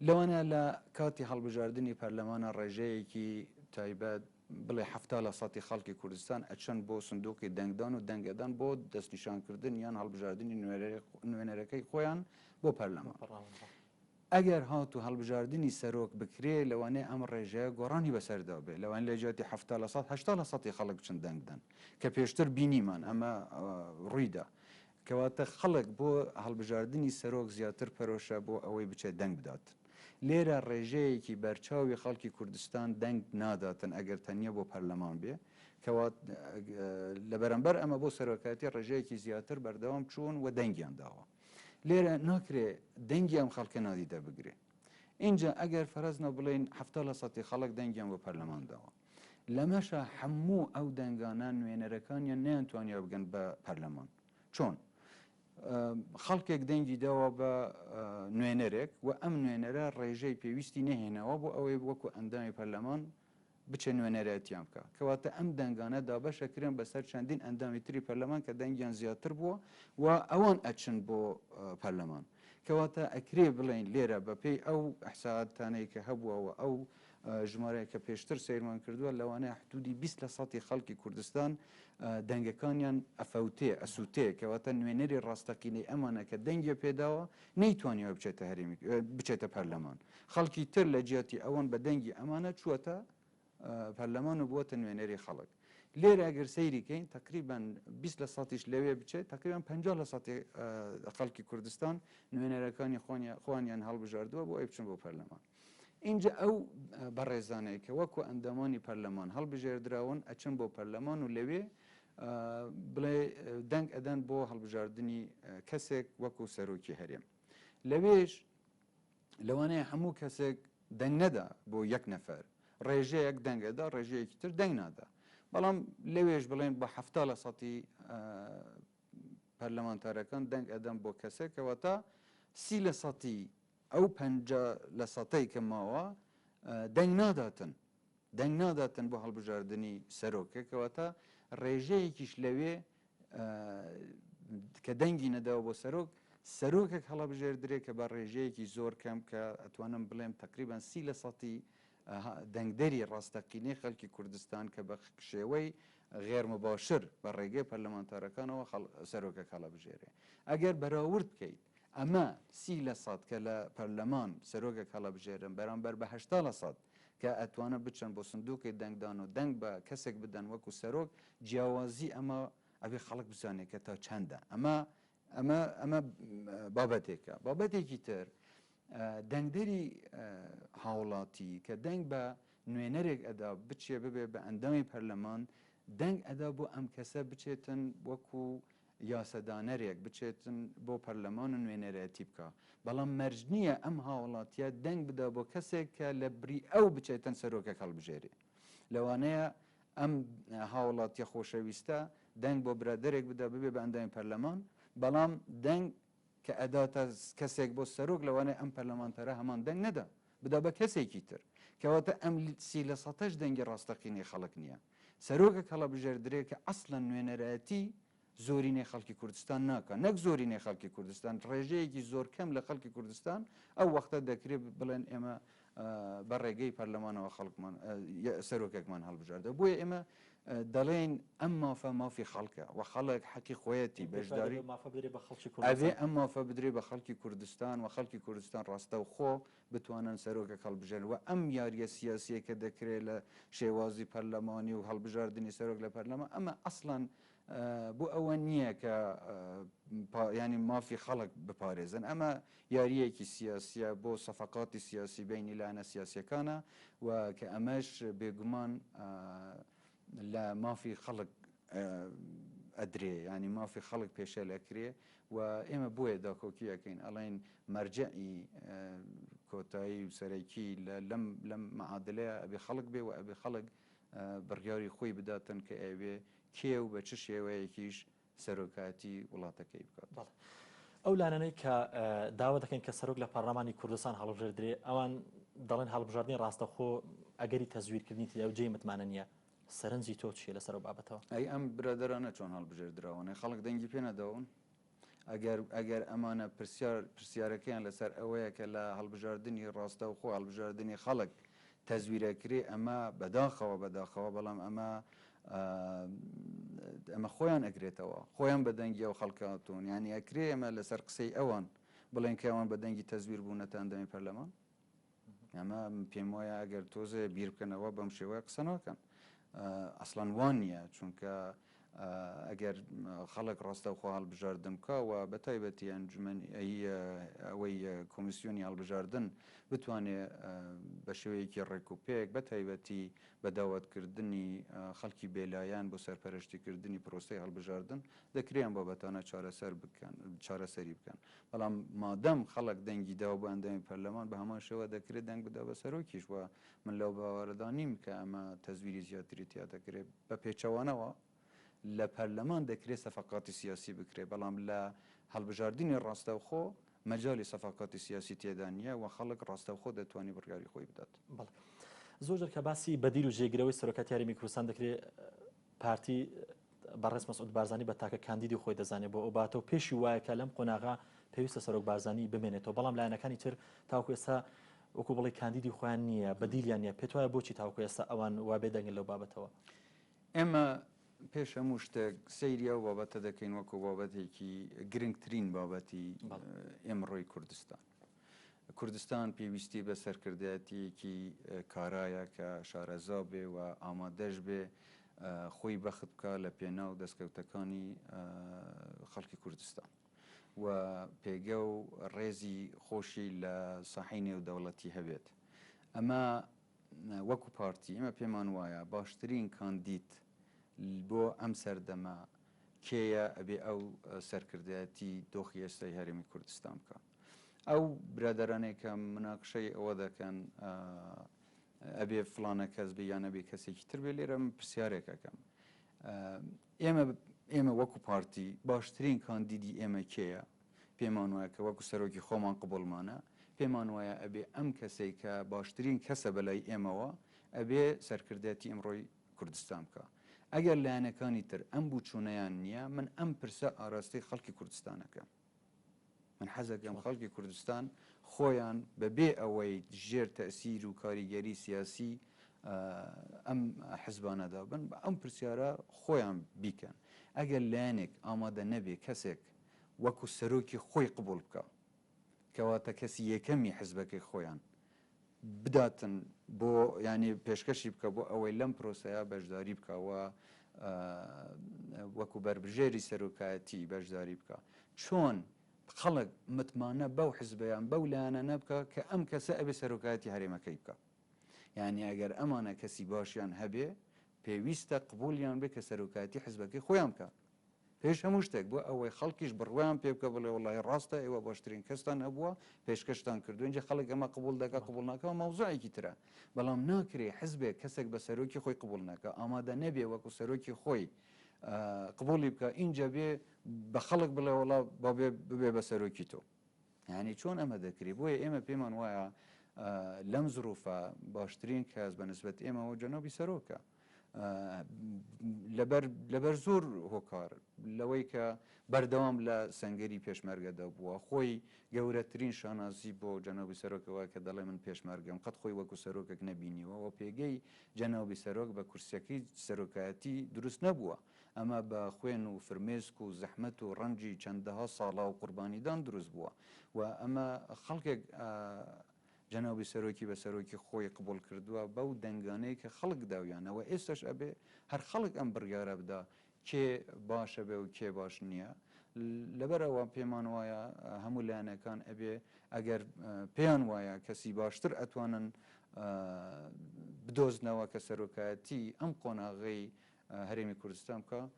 B: لەوانە لە کاتی هەڵبژاردنی پەرلەمانە ڕێژەیەکی تایبەت بڵێ 70 لە سەتی خەڵکی کوردستان ئەچن بۆ سندوقی دەنگدان و دەنگەدان بۆ دەستنیشانکردن یان هەڵبژاردنی نوێنەرەکەی خۆیان بۆ پەرلەمان. ئەگەر هاتوو هەڵبژاردنی سەرۆک بکرێ لەوانەیە ئەم ڕێژەیە گۆڕانی بەسەردا بێ، لەوانەیە لە جیاتی 70 لە سەد 80 لە سەتی خەڵک بچن دەنگ بدەن کە پێشتر بینیمان ئەمە ڕوویدا. کەواتە خەڵک بۆ هەڵبژاردنی سەرۆک زیاتر پەرۆشە بۆ ئەوەی بچێت دەنگ بدات. لێرە ڕێژەیەکی بەرچاوی خەڵکی کوردستان دەنگ ناداتن ئەگەر تەنیا بۆ پەرلەمان بێ، کەوا لە بەرامبەر ئەمە بۆ سەرۆکایەتی ڕێژەیەکی زیاتر بەردەوام چوون و دەنگیان داوە. لێرە ناکرێ دەنگی ئەم خەڵکە نادیدە بگرێ. ئینجا ئەگەر فەرەزنا بڵێین 70 لە سەتی خەڵک دەنگیان بۆ پەرلەمان داوە. لەمەشا هەموو ئەو دەنگانە نوێنەرەکانیان نەیانتوانیوە بگەن بە پەرلەمان. چۆن؟ خەڵکێک دەنگی داوە بە نوێنەرێک و ئەم نوێنەرە ڕێژەی پێویستی نەهێناوە بۆ ئەوەی وەکو ئەندامی پەرلەمان بچێ نوێنەرایەتیان بکا. کەواتە ئەم دەنگانە دابەش ئەکرێن بەسەر چەندین ئەندامی تری پەرلەمان کە دەنگیان زیاتر بووە و ئەوان ئەچن بۆ پەرلەمان. کەواتە ئەکرێ بڵێین لێرە بەپێی ئەو ئیحسائاتانەی کە هەبووە و ئەو ژمارەیە کە پێشتر سەیرمان کردووە لەوانەیە حدودی 20 لە سەتی خەڵکی کوردستان دەنگەکانیان ئەفەوتێ ئەسووتێ کەواتە نوێنەری ڕاستەقینەی ئەمانە کە دەنگی پێداوە نەیتوانیوە بچێتە هەرێمی بچێتە پەرلەمان. خەڵکی تر لە جیاتی ئەوان بە دەنگی ئەمانە چووەتە. پەرلەمان و بووەتە نوێنەری خەڵک. لێرە ئەگەر سەیری کەین تەقریبەن 20 لە سەتیش لەوێ بچێت تەقریبەن 50 لە سەتی خەڵکی کوردستان نوێنەرەکانی خۆیانیان هەڵبژاردووە بۆ ئەوەی بچن بۆ پەرلەمان. ئینجا ئەو بەڕێزانەی کە وەکو ئەندامانی پەرلەمان هەڵبژێردراون ئەچن بۆ پەرلەمان و لەوێ بڵێ دەنگ ئەدەن بۆ هەڵبژاردنی کەسێک وەکو سەرۆکی هەرێم. لەوێش لەوانەیە هەموو کەسێک دەنگ نەدا بۆ یەک نەفەر، ڕێژەیەک دەنگ ئەدا ڕێژەیەکی تر دەنگ نادا. بەڵام لەوێش بڵێن بە 70 لە سەتی پەرلەمانتارەکان دەنگ ئەدەن بۆ کەسێک کەواتە سی لە سەتی ئەو 50 لە سەتەی کە ماوە دەنگ ناداتن دەنگ ناداتن بۆ هەڵبژاردنی سەرۆکێک کەواتە ڕێژەیەکیش لەوێ کە دەنگی نەداوە بۆ سەرۆک، سەرۆکێک هەڵەبژێردرێ کە بە ڕێژەیەکی زۆر کەم کە ئەتوانم بڵێم تەقریبەن سی لە سەتی دەنگدەری ڕاستەقینەی خەڵکی کوردستان کە بە شێوەی غێر مباشر بە ڕێگەی پەرلەمانتارەکانەوە سەرۆکێک هەڵەبژێرێ. ئەگەر بەراورد بکەیت ئەمە سی لە سەد کە لە پەرلەمان سەرۆکێک هەڵەبژێرن بەرامبەر بە 80 لە سەد کە ئەتوانن بچن بۆ سندوقی دەنگدان و دەنگ بە کەسێک بدەن وەکو سەرۆک، جیاوازی ئەمە ئەبێ خەڵک بزانێت کە تا چەندە. ئەمە ئەمە ئەمە بابەتێکە. بابەتێکی تر دەنگدەری هاوڵاتی کە دەنگ بە نوێنەرێک ئەدا بچێ ببێ بە ئەندامی پەرلەمان، دەنگ ئەدا بۆ ئەم کەسە بچێتن وەکو یاسادانەرێک بچێتن بۆ پەرلەمان و نوێنەرایەتی بکا، بەڵام مەرج نییە ئەم هاوڵاتیە دەنگ بدا بۆ کەسێک کە لە بری ئەو بچێتن سەرۆکێک هەڵبژێرێ. لەوانەیە ئەم هاوڵاتیە خۆشەویستە دەنگ بۆ برادەرێک بدا ببێ بە ئەندامی پەرلەمان، بەڵام دەنگ کە ئەداتە کەسێک بۆ سەرۆک لەوانەیە ئەم پەرلەمانتارە هەمان دەنگ نەدا بدا بە کەسێکی تر. کەواتە ئەم سی لە سەتەش دەنگی ڕاستەقینەی خەڵک نییە. سەرۆکێک هەڵەبژێردرێ کە ئەسڵەن نوێنەرایەتی زۆرینەی خەڵکی کوردستان ناکا، نەک زۆرینەی خەڵکی کوردستان، ڕێژەیەکی زۆر کەم لە خەڵکی کوردستان، ئەو وەختە دەکرێ بڵێن ئێمە بە ڕێگەی پەرلەمانەوە خەڵکمان سەرۆکێکمان هەڵبژاردە. بۆیە ئێمە دەڵێین ئەم مافە مافی خەڵکە و خەڵک حەقی خۆیەتی بەشداری ئەبێ ئەم مافە بدرێ بە خەڵکی کوردستان و خەڵکی کوردستان ڕاستەوخۆ بتوانن سەرۆکێک هەڵبژێرن و ئەم یاریە سیاسیە کە دەکرێت لە شێوازی پەرلەمانی و هەڵبژاردنی سەرۆک لە پەرلەمان ئەمە ئەسڵەن بۆ ئەوە نییە کە ینی مافی خەڵک بپارێزن ئەمە یاریەکی سیاسیە بۆ سەفقاتی سیاسی بینی لایەنە سیاسیەکانە و کە ئەمەش بێگومان لە مافی خەڵک ئەدرێ ینی مافی خەڵک پێشێل ئەکرێ و ئێمە بۆیە داکۆکی ئەکەین ئەڵێن مەرجەعی کۆتایی و سەرەکی لەم لەم معادلەیە ئەبێ خەڵک بێ و ئەبێ خەڵک بڕیاری خۆی بداتن کە ئەوێ کێ و بە چ شێوەیەکیش سەرۆکایەتی وڵاتەکەی بکات.
A: بەڵێ. ئەو لایەنانەی کە داوا دەکەن کە سەرۆک لە پەرلەمانی کوردستان هەڵبژێردرێ، ئەوان دەڵێن هەڵبژاردنی ڕاستەوخۆ ئەگەری تەزویرکردنی تێدایە و جێی متمانە نییە. سەرنجی تۆ چییە لەسەر ئەو بابەتەوە؟
B: ئەی ئەم برادەرانە چۆن هەڵبژێردراون؟ ئەی خەڵک دەنگی پێ نەداون؟ ئەگەر ئەگەر ئەمانە پرسیار پرسیارەکەیان لەسەر ئەوەیە کە لە هەڵبژاردنی ڕاستەوخۆ هەڵبژاردنی خەڵک تەزویرەکرێ ئەمە بەداخەوە بەداخەوە بەڵام ئەمە ئەمە خۆیان ئەگرێتەوە خۆیان بە دەنگی ئەو خەڵکە هاتوون یانی ئەکرێ ئێمە لەسەر قسەی ئەوان بڵێن کە ئەوان بە دەنگی تەزویر بوونەتە ئەندامی پەرلەمان ئەمە پێم وایە ئەگەر تۆزێ بیر بکەنەوە بەم شێوەیە قسە ناکەن ئەسڵەن وان نییە چونکە ئەگەر خەڵک ڕاستەوخۆ هەڵبژاردن بکا و بە تایبەتی ئەنجومەنی ئەوەی کۆمیسیۆنی هەڵبژاردن بتوانێ بە شێوەیەکی ڕێک و پێک بە تایبەتی بە داوەتکردنی خەڵکی بێلایەن بۆ سەرپەرشتیکردنی پرۆسەی هەڵبژاردن دەکرێ ئەم بابەتانە چارەسەر بکەن چارەسەری بکەن بەڵام مادەم خەڵک دەنگی داوە بۆ ئەندامی پەرلەمان بە هەمان شێوە دەکرێت دەنگ بدا بە سەرۆکیش و من لەو باوەڕەدا نیم کە ئەمە تەزویری زیاتری تیا دەکرێت بە پێچەوانەوە لە پەرلەمان دەکرێت سەفەقاتی سیاسی بکرێت بەڵام لە هەڵبژاردنی ڕاستەوخۆ مەجالی سەفاکاتی سیاسی تێدا نییە و خەڵک ڕاستەوخۆ دەتوانی بڕیاری خۆی بدات.
A: بەڵێ. زۆر جار کە باسی بەدیل و جێگرەوەی سەرۆکایەتی هەرێمی کوردستان دەکرێ پارتی بەڕێز مەسعود بارزانی بە تاکە کاندیدی خۆی دەزانێت بۆ ئەو باتە و پێشی وایە کە لەم قۆناغا پێویستە سەرۆک بارزانی بمێنێتەوە بەڵام لایەنەکانی تر تاوەکو ئێستا وەکو بڵێ کاندیدی خۆیان نییە بەدیلیان نییە پێت وایە بۆچی تاوەکو ئێستا ئەوان وا بێدەنگن لەو بابەتەوە؟
B: ئێمە پێش هەموو شتێک سەیری ئەو بابەتە دەکەین وەکو بابەتێکی گرنگترین بابەتی ئێمڕۆی کوردستان. کوردستان پێویستی بە سەرکردایەتییەکی کارایە کە شارەزا بێ و ئامادەش بێ خۆی بەخت بکا لە پێناو دەستکەوتەکانی خەڵکی کوردستان و پێگە و ڕێزی خۆشی لە ساحەی نێودەوڵەتی هەبێت. ئەمە وەکو پارتی ئێمە پێمان وایە باشترین کاندید بۆ ئەم سەردەمە کێیە ئەبێ ئەو سەرکردایەتی دۆخی ئێستای هەرێمی کوردستان بکا. ئەو برادەرانەی کە مناقشەی ئەوە دەکەن ئەبێ فڵانە کەس بێ یان ئەبێ کەسێکی تر بێ لێرە من پرسیارێک ئەکەم ئێمە ئێمە وەکو پارتی باشترین کاندیدی ئێمە کێیە پێمان وایە کە وەکو سەرۆکی خۆمان قبوڵمانە پێمان وایە ئەبێ ئەم کەسەی کە باشترین کەسە بەلای ئێمەوە ئەبێ سەرکردایەتی ئەمڕۆی کوردستان بکا ئەگەر لایەنەکانی تر ئەم بوچوونەیان نییە من ئەم پرسە ئاراستەی خەڵکی کوردستان ئەکەم من حەزەکەم خەڵکی کوردستان خۆیان بە بێ ئەوەی ژێر تەئسیر و کاریگەری سیاسی ئەم حزبانەدا بن بە ئەم پرسیارە خۆیان بیکەن ئەگەر لایەنێک ئامادە نەبێ کەسێک وەکو سەرۆکی خۆی قبوڵ بکا کەواتە کەسی یەکەمی حزبەکەی خۆیان بداتن بۆ یانی پێشکەشی بکە بۆ ئەوەی لەم پرۆسەیە بەشداری بکە و وەکو بەربژێری سەرۆکایەتی بەشداری بکە چۆن خەڵک متمانە بەو حزبیان بەو لایەنە نەبکە کە ئەم کەسە ئەبێ سەرۆکایەتی هەرێمەکەی بکە یعنی ئەگەر ئەمانە کەسی باشیان هەبێ پێویستە قبولیان بێ کە سەرۆکایەتی حزبەکەی خۆیان بکە پێش هەموو شتێک بۆ ئەوەی خەڵکیش بڕوایان پێ بکە بڵێ وەڵاهی ڕاستە ئێوە باشترین کەستان هەبووە پێشکەشتان کردووە ئینجا خەڵک ئەمە قبوڵ دەکا قبوڵ ناکا مەوزوعێکی ترە بەڵام ناکرێ حزبێک کەسێک بە سەرۆکی خۆی قبوڵ نەکا ئامادە نەبێ وەکو سەرۆکی خۆی قبوڵی بکا ئینجا بێ بە خەڵک بڵێ وەڵا با بێ ببێ بە سەرۆکی تۆ یانی چۆن ئەمە دەکرێ بۆیە ئێمە پێمان وایە لەم زروفە باشترین کەس بە نسبەت ئێمەوە جەنابی سەرۆکە لەبەر لەبەر زۆر هۆکار لەوەی کە بەردەوام لە سەنگەری پێشمەرگەدا بووە خۆی گەورەترین شانازی بۆ جەنابی سەرۆکەوە کە دەڵێ من پێشمەرگەم قەت خۆی وەکو سەرۆکێک نەبینیوە و پێگەی جەنابی سەرۆک بە کورسیەکەی سەرۆکایەتی دروست نەبووە ئەمە بە خوێن و فرمێسک و زەحمەت و ڕەنجی چەندەها ساڵا و قوربانیدان دروست بووە و ئەمە خەڵکێک جەنابی سەرۆکی بە سەرۆکی خۆی قبوڵ کردووە بەو دەنگانەی کە خەڵک داویانە و ئێستاش ئەبێ هەر خەڵک ئەم بڕیارە بدا کێ باشە بێ و کێ باش نییە لەبەر ئەوە پێمان وایە هەموو لایەنەکان ئەبێ ئەگەر پێیان وایە کەسی باشتر ئەتوانن بدۆزنەوە کە سەرۆکایەتی ئەم قۆناغەی هەرێمی کوردستان بکا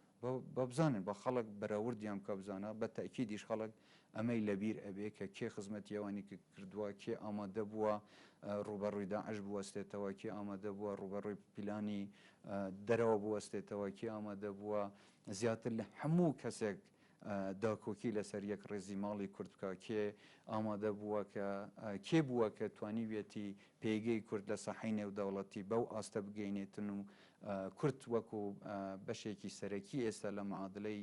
B: با بزانن با خەڵک بەراوردیان بکا بزانە بە تەئکیدیش خەڵک ئەمەی لەبیر ئەبێ کە کێ خزمەتی ئەوانی کردووە کێ ئامادە بووە ڕووبەڕووی داعش بوەستێتەوە کێ ئامادە بووە ڕووبەڕووی پیلانی دەرەوە بوەستێتەوە کێ ئامادە بووە زیاتر لە هەموو کەسێک داکۆکی لەسەر یەکڕیزی ماڵی کورد بکا، کێ ئامادە بووە کە کێ بووە کە توانیویەتی پێگەی کورد لە ساحەی نێودەوڵەتی بەو ئاستە بگەینێتن و کورد وەکو بەشێکی سەرەکی ئێستا لە معادلەی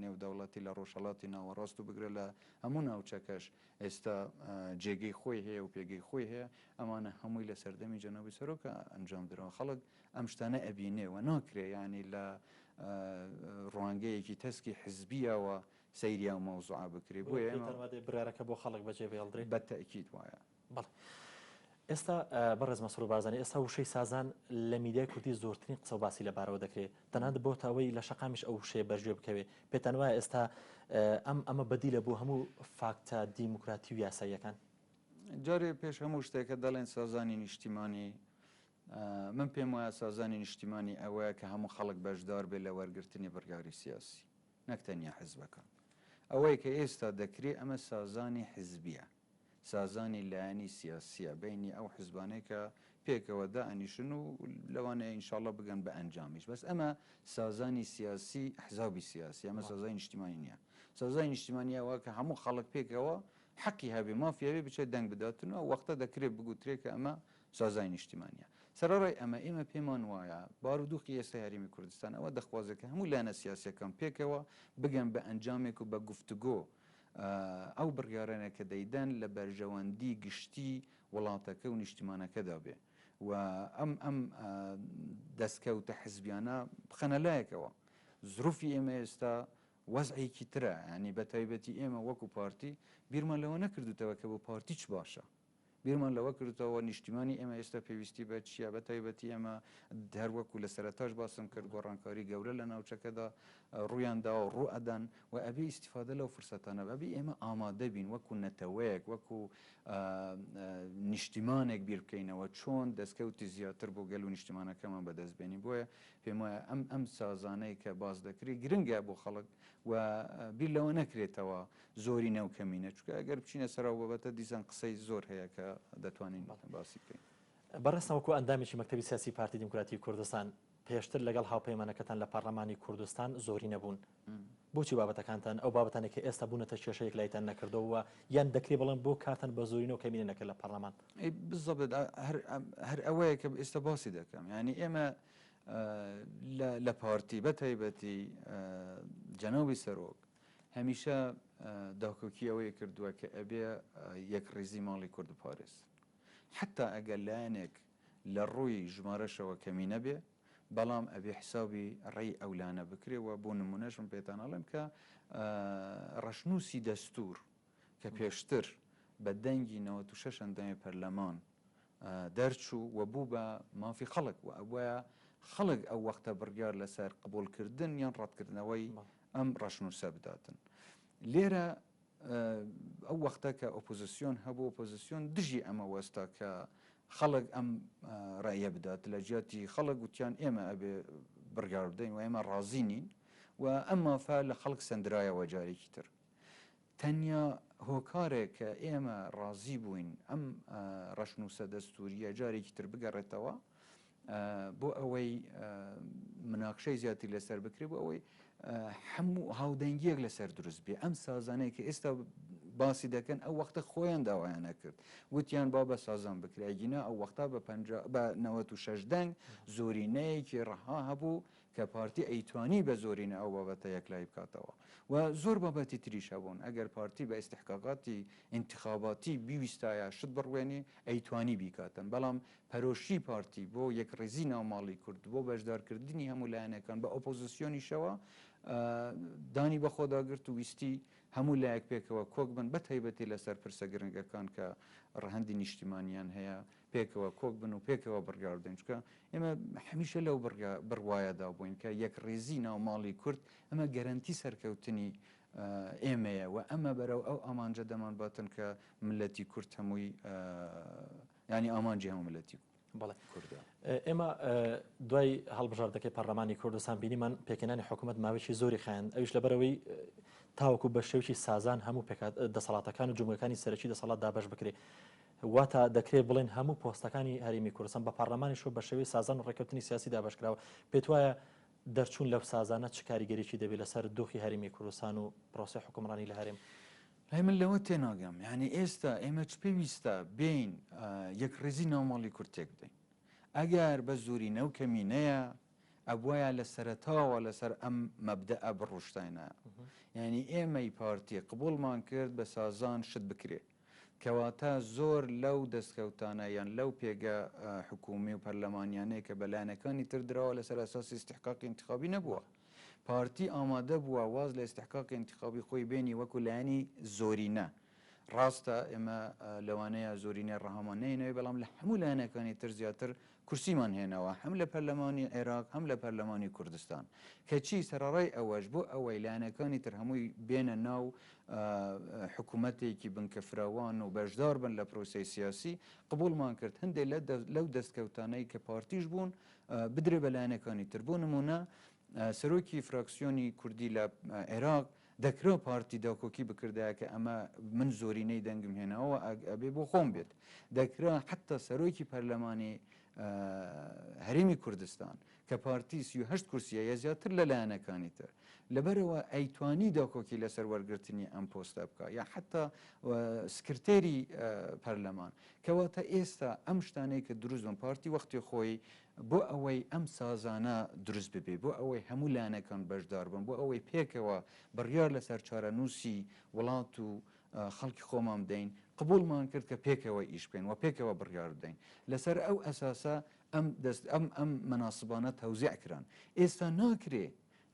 B: نێودەوڵەتی لە ڕۆژهەڵاتی ناوەڕاست و بگرە لە هەموو ناوچەکەش ئێستا جێگەی خۆی هەیە و پێگەی خۆی هەیە، ئەمانە هەمووی لە سەردەمی جەنابی سەرۆکا ئەنجام دراوە. خەڵک ئەم شتانە ئەبینێ و ناکرێ یانی لە ڕوانگەیەکی تەسکی حزبییەوە سەیری ئەو مەوزوعە بکرێ. بۆیە ئێمە
A: پێتان وادێ بڕیارەکە بۆ خەڵک بەجێ بهێڵدرێ؟
B: بە تەئکید وایە.
A: بەڵێ. ئێستا بەڕێز مەسرور بارزانی ئێستا وشەی سازان لە میدیای کوردی زۆرترین قسە و باسی لەبارەوە دەکرێ تەنانەت بۆتە ئەوەی لە شەقامیش ئەو وشەیە بەرگوێ بکەوێ پێتان وایە ئێستا ئەم ئەمە بەدیلە بۆ هەموو فاکتە دیموکراتی و یاساییەکان؟
B: جارێ پێش هەموو شتێک کە دەڵێن سازانی نیشتیمانی من پێم وایە سازانی نیشتیمانی ئەوەیە کە هەموو خەڵک بەشدار بێت لە وەرگرتنی بڕیاری سیاسی نەک تەنیا حزبەکان. ئەوەی کە ئێستا دەکرێ ئەمە سازانی حزبیە، سازانی لایەنی سیاسیە بەینی ئەو حزبانەی کە پێکەوە دائەنیشن و لەوانەیە ئینشاڵڵا بگەن بە ئەنجامیش بەس ئەمە سازانی سیاسی ئەحزابی سیاسی ئەمە سازانی نیشتیمانی نییە. سازانی نیشتیمانی ئەوە کە هەموو خەڵک پێکەوە حەقی هەبێ مافی هەبێ بچێت دەنگ بداتن و ئەو وەختە دەکرێ بگوترێ کە ئەمە سازای نیشتیمانیە. سەرەڕای ئەمە ئێمە پێمان وایە بارودوخی ئێستای هەرێمی کوردستان ئەوە دەخوازێ کە هەموو لایەنە سیاسیەکان پێکەوە بگەن بە ئەنجامێک و بە گفتوگۆ ئەو بڕیارانە کە دەیدەن لە بەرژەوەندی گشتی وڵاتەکە و نیشتیمانەکەدا بێ و ئەم ئەم دەستکەوتە حزبیانە بخەنە لایەکەوە. زروفی ئێمە ئێستا وەزعێکی ترە یانی بە تایبەتی ئێمە وەکو پارتی بیرمان لەوە نەکردوتەوە کە بۆ پارتی چ باشە. بیرمان لەوە کردووەتەوە نیشتیمانی ئێمە ئێستا پێویستی بە چییە، بە تایبەتی ئێمە هەر وەکو لە سەرەتاش باسم کرد گۆڕانکاری گەورە لە ناوچەکەدا ڕوویان داوە و ڕوو ئەدەن و ئەبێ ئیستیفادە لەو فرسەتانە ئەبێ ئێمە ئامادە بین وەکو نەتەوەیەک وەکو نیشتیمانێک بیر بکەینەوە چۆن دەستکەوتی زیاتر بۆ گەل و نیشتیمانەکەمان بەدەست بێنین بۆیە پێم وایە ئەم ئەم سازانەی کە باس دەکرێت گرنگە بۆ خەڵک و بیر لەوە نەکرێتەوە زۆرینە و کەمینە چونکە ئەگەر بچینە سەر ئەو بابەتە دیسان قسەی زۆر هەیە کە دەتوانین باسی بکەین.
A: بەڕێزتان وەکو ئەندامێکی مەکتەبی سیاسی پارتی دیموکراتی کوردستان پێشتر لەگەڵ هاوپەیمانەکەتان لە پەرلەمانی کوردستان زۆرینە بوون بۆچی بابەتەکانتان ئەو بابەتانەی کە ئێستا بوونەتە کێشە یەکلاییتان نەکردەوە یان دەکرێ بڵێن بۆ کارتان بە زۆرینە و کەمینە نەکرد لە پەرلەمان؟
B: بالضبط هەر ئەوەیە کە ئێستا باسی دەکەم یانی ئێمە لە پارتی بە تایبەتی جەنابی سەرۆک هەمیشە داکۆکی ئەوەی کردووە کە ئەبێ یەکڕیزی ماڵی کورد بپارێز حتا ئەگەر لایەنێک لە ڕووی ژمارەشەوە کەمی نەبێ بەڵام ئەبێ حسابی ڕێی ئەولانە بکرێ و بۆ نمونەش من پێتان ئەڵێم کە ڕەشنووسی دەستور کە پێشتر بە دەنگی 96 ئەندامی پەرلەمان دەرچوو و بوو بە مافی خەڵک و ئەبوایە خەڵک ئەو وەختە بڕیار لەسەر قبوڵکردن یان ڕەتکردنەوەی ئەم ڕەشنووسە بداتن. لێرە ئەو وەختە کە ئۆپۆزیسیۆن هەبوو ئۆپۆزیسیۆن دژی ئەمە وەستا کە خەڵک ئەم ڕەئیە بدات لە جیاتی خەڵک وتیان ئێمە ئەبێ بڕیار بدەین و ئێمە ڕازی نین و ئەم مافە لە خەڵک سەندرایەوە جارێکی تر. تەنیا هۆکارێک کە ئێمە ڕازی بووین ئەم ڕەشنووسە دەستوورییە جارێکی تر بگەڕێتەوە بۆ ئەوەی مناقشەی زیاتری لەسەر بکرێت بۆ ئەوەی هەموو هاودەنگیەک لەسەر دروست بێ ئەم سازانەیە کە ئێستا باسی دەکەن ئەو وەختە خۆیان داوایان نەکرد وتیان با بە سازان بکرێگینا ئەو وەختە بە بە 96 دەنگ زۆرینەیەکی ڕەها هەبوو کە پارتی ئەیتوانی بە زۆرینە ئەو بابەتە یەکلایی بکاتەوە و زۆر بابەتی تریش هەبوون ئەگەر پارتی بە ئیستحقاقاتی ئینتخاباتی بیویستایە شت بڕوێنی ئەیتوانی بیکاتن بەڵام پەرۆشی پارتی بۆ یەکڕیزی ناو ماڵی کورد بۆ بەشدارکردنی هەموو لایەنەکان بە ئۆپۆزسیۆنیشەوە دانی بەخۆدا گرت و ویستی هەموو لایەک پێکەوە کۆک بن بە تایبەتی لەسەر پرسە گرنگەکان کە ڕەهەندی نیشتیمانیان هەیە پێکەوە کۆک بن و پێکەوە بڕیار بدەین چونکە ئێمە هەمیشە لەو بڕوایەدا بووین کە یەکڕیزی ناو ماڵی کورد ئەمە گەرەنتی سەرکەوتنی ئێمەیە و ئەمە بەرەو ئەو ئامانجە دەمانباتن کە ملەتی کورد هەمووی یانی ئامانجی هەموو ملەتی
A: بەڵێ کوردە. ئێمە دوای هەڵبژاردەکەی پەرلەمانی کوردستان بینیمان پێکهێنانی حکوومەت ماوەیەکی زۆری خایاند ئەویش لەبەرەوەی تاوەکو بە شێوکی سازان هەموو پێکات دەسەڵاتەکان و جومگەکانی سەرەکی دەسەڵات دابەش بکرێ واتە دەکرێت بڵێن هەموو پۆستەکانی هەرێمی کوردستان بە پەرلەمانیشەوە بە شێوەی سازان و ڕێککەوتنی سیاسی دابەشکراوە پێت وایە دەرچوون لەو سازانە چ کاریگەریی دەبێت لەسەر دۆخی هەرێمی کوردستان و پرۆسەی حوکمڕانی لە هەرێم؟
B: لای من لەوە تێناگەم یانی ئێستا ئێمە چ پێویستە بێین یەکڕیزی ناو ماڵی کورد تێک بدەین ئەگەر بە زۆرینە و کەمینەیە ئەبوایە لە سەرەتاوە لەسەر ئەم مەبدەئە بڕوشتاینە یانی ئێمەی پارتی قبوڵمان کرد بە سازان شت بکرێ کەواتە زۆر لەو دەستکەوتانە یان لەو پێگە حکوومی و پەرلەمانیانەی کە بە لایەنەکانی تر دراوە لەسەر ئەساسی ئیستحقاقی ئینتخابی نەبووە. پارتی ئامادە بووە واز لە ئیستحقاقی ئینتخابی خۆی بێنی وەکو لایەنی زۆرینە. ڕاستە ئێمە لەوانەیە زۆرینەی ڕەهامان نەهێناوی بەڵام لە هەموو لایەنەکانی تر زیاتر کورسیمان هێناوە هەم لە پەرلەمانی عێراق هەم لە پەرلەمانی کوردستان. کەچی سەرەڕای ئەوەش بۆ ئەوەی لایەنەکانی تر هەمووی بێنە ناو حکومەتێکی بنکە فراوان و بەشدار بن لە پرۆسەی سیاسی، قبوڵمان کرد هەندێک لەو دەستکەوتانەی کە پارتیش بوون بدرێ بە لایەنەکانی تر. بۆ نموونە سەرۆکی فراکسیۆنی کوردی لە عێراق دەکرا پارتی داکۆکی بکردایە کە ئەمە من زۆرینەی دەنگم هێناوە ئەبێ بۆ خۆم بێت. دەکرا حەتتا سەرۆکی پەرلەمانی هەرێمی کوردستان کە پارتی 38 کورسیە یە زیاتر لە لایەنەکانی تر لەبەرەوە ئەیتوانی داکۆکی لەسەر وەرگرتنی ئەم پۆستە بکە یا حتا سکرتێری پەرلەمان کەواتە ئێستا ئەم شتانەی کە دروست بن پارتی وەختی خۆی بۆ ئەوەی ئەم سازانە دروست ببێ، بۆ ئەوەی هەموو لایەنەکان بەشدار بن، بۆ ئەوەی پێکەوە بڕیار لەسەر چارەنووسی وڵات و خەڵکی خۆمان بدەین، قبوڵمان کرد کە پێکەوە ئیش بکەین و پێکەوە بڕیار بدەین. لەسەر ئەو ئەساسە ئەم دەست ئەم ئەم مەناسبانە تەوزیع کران. ئێستا ناکرێ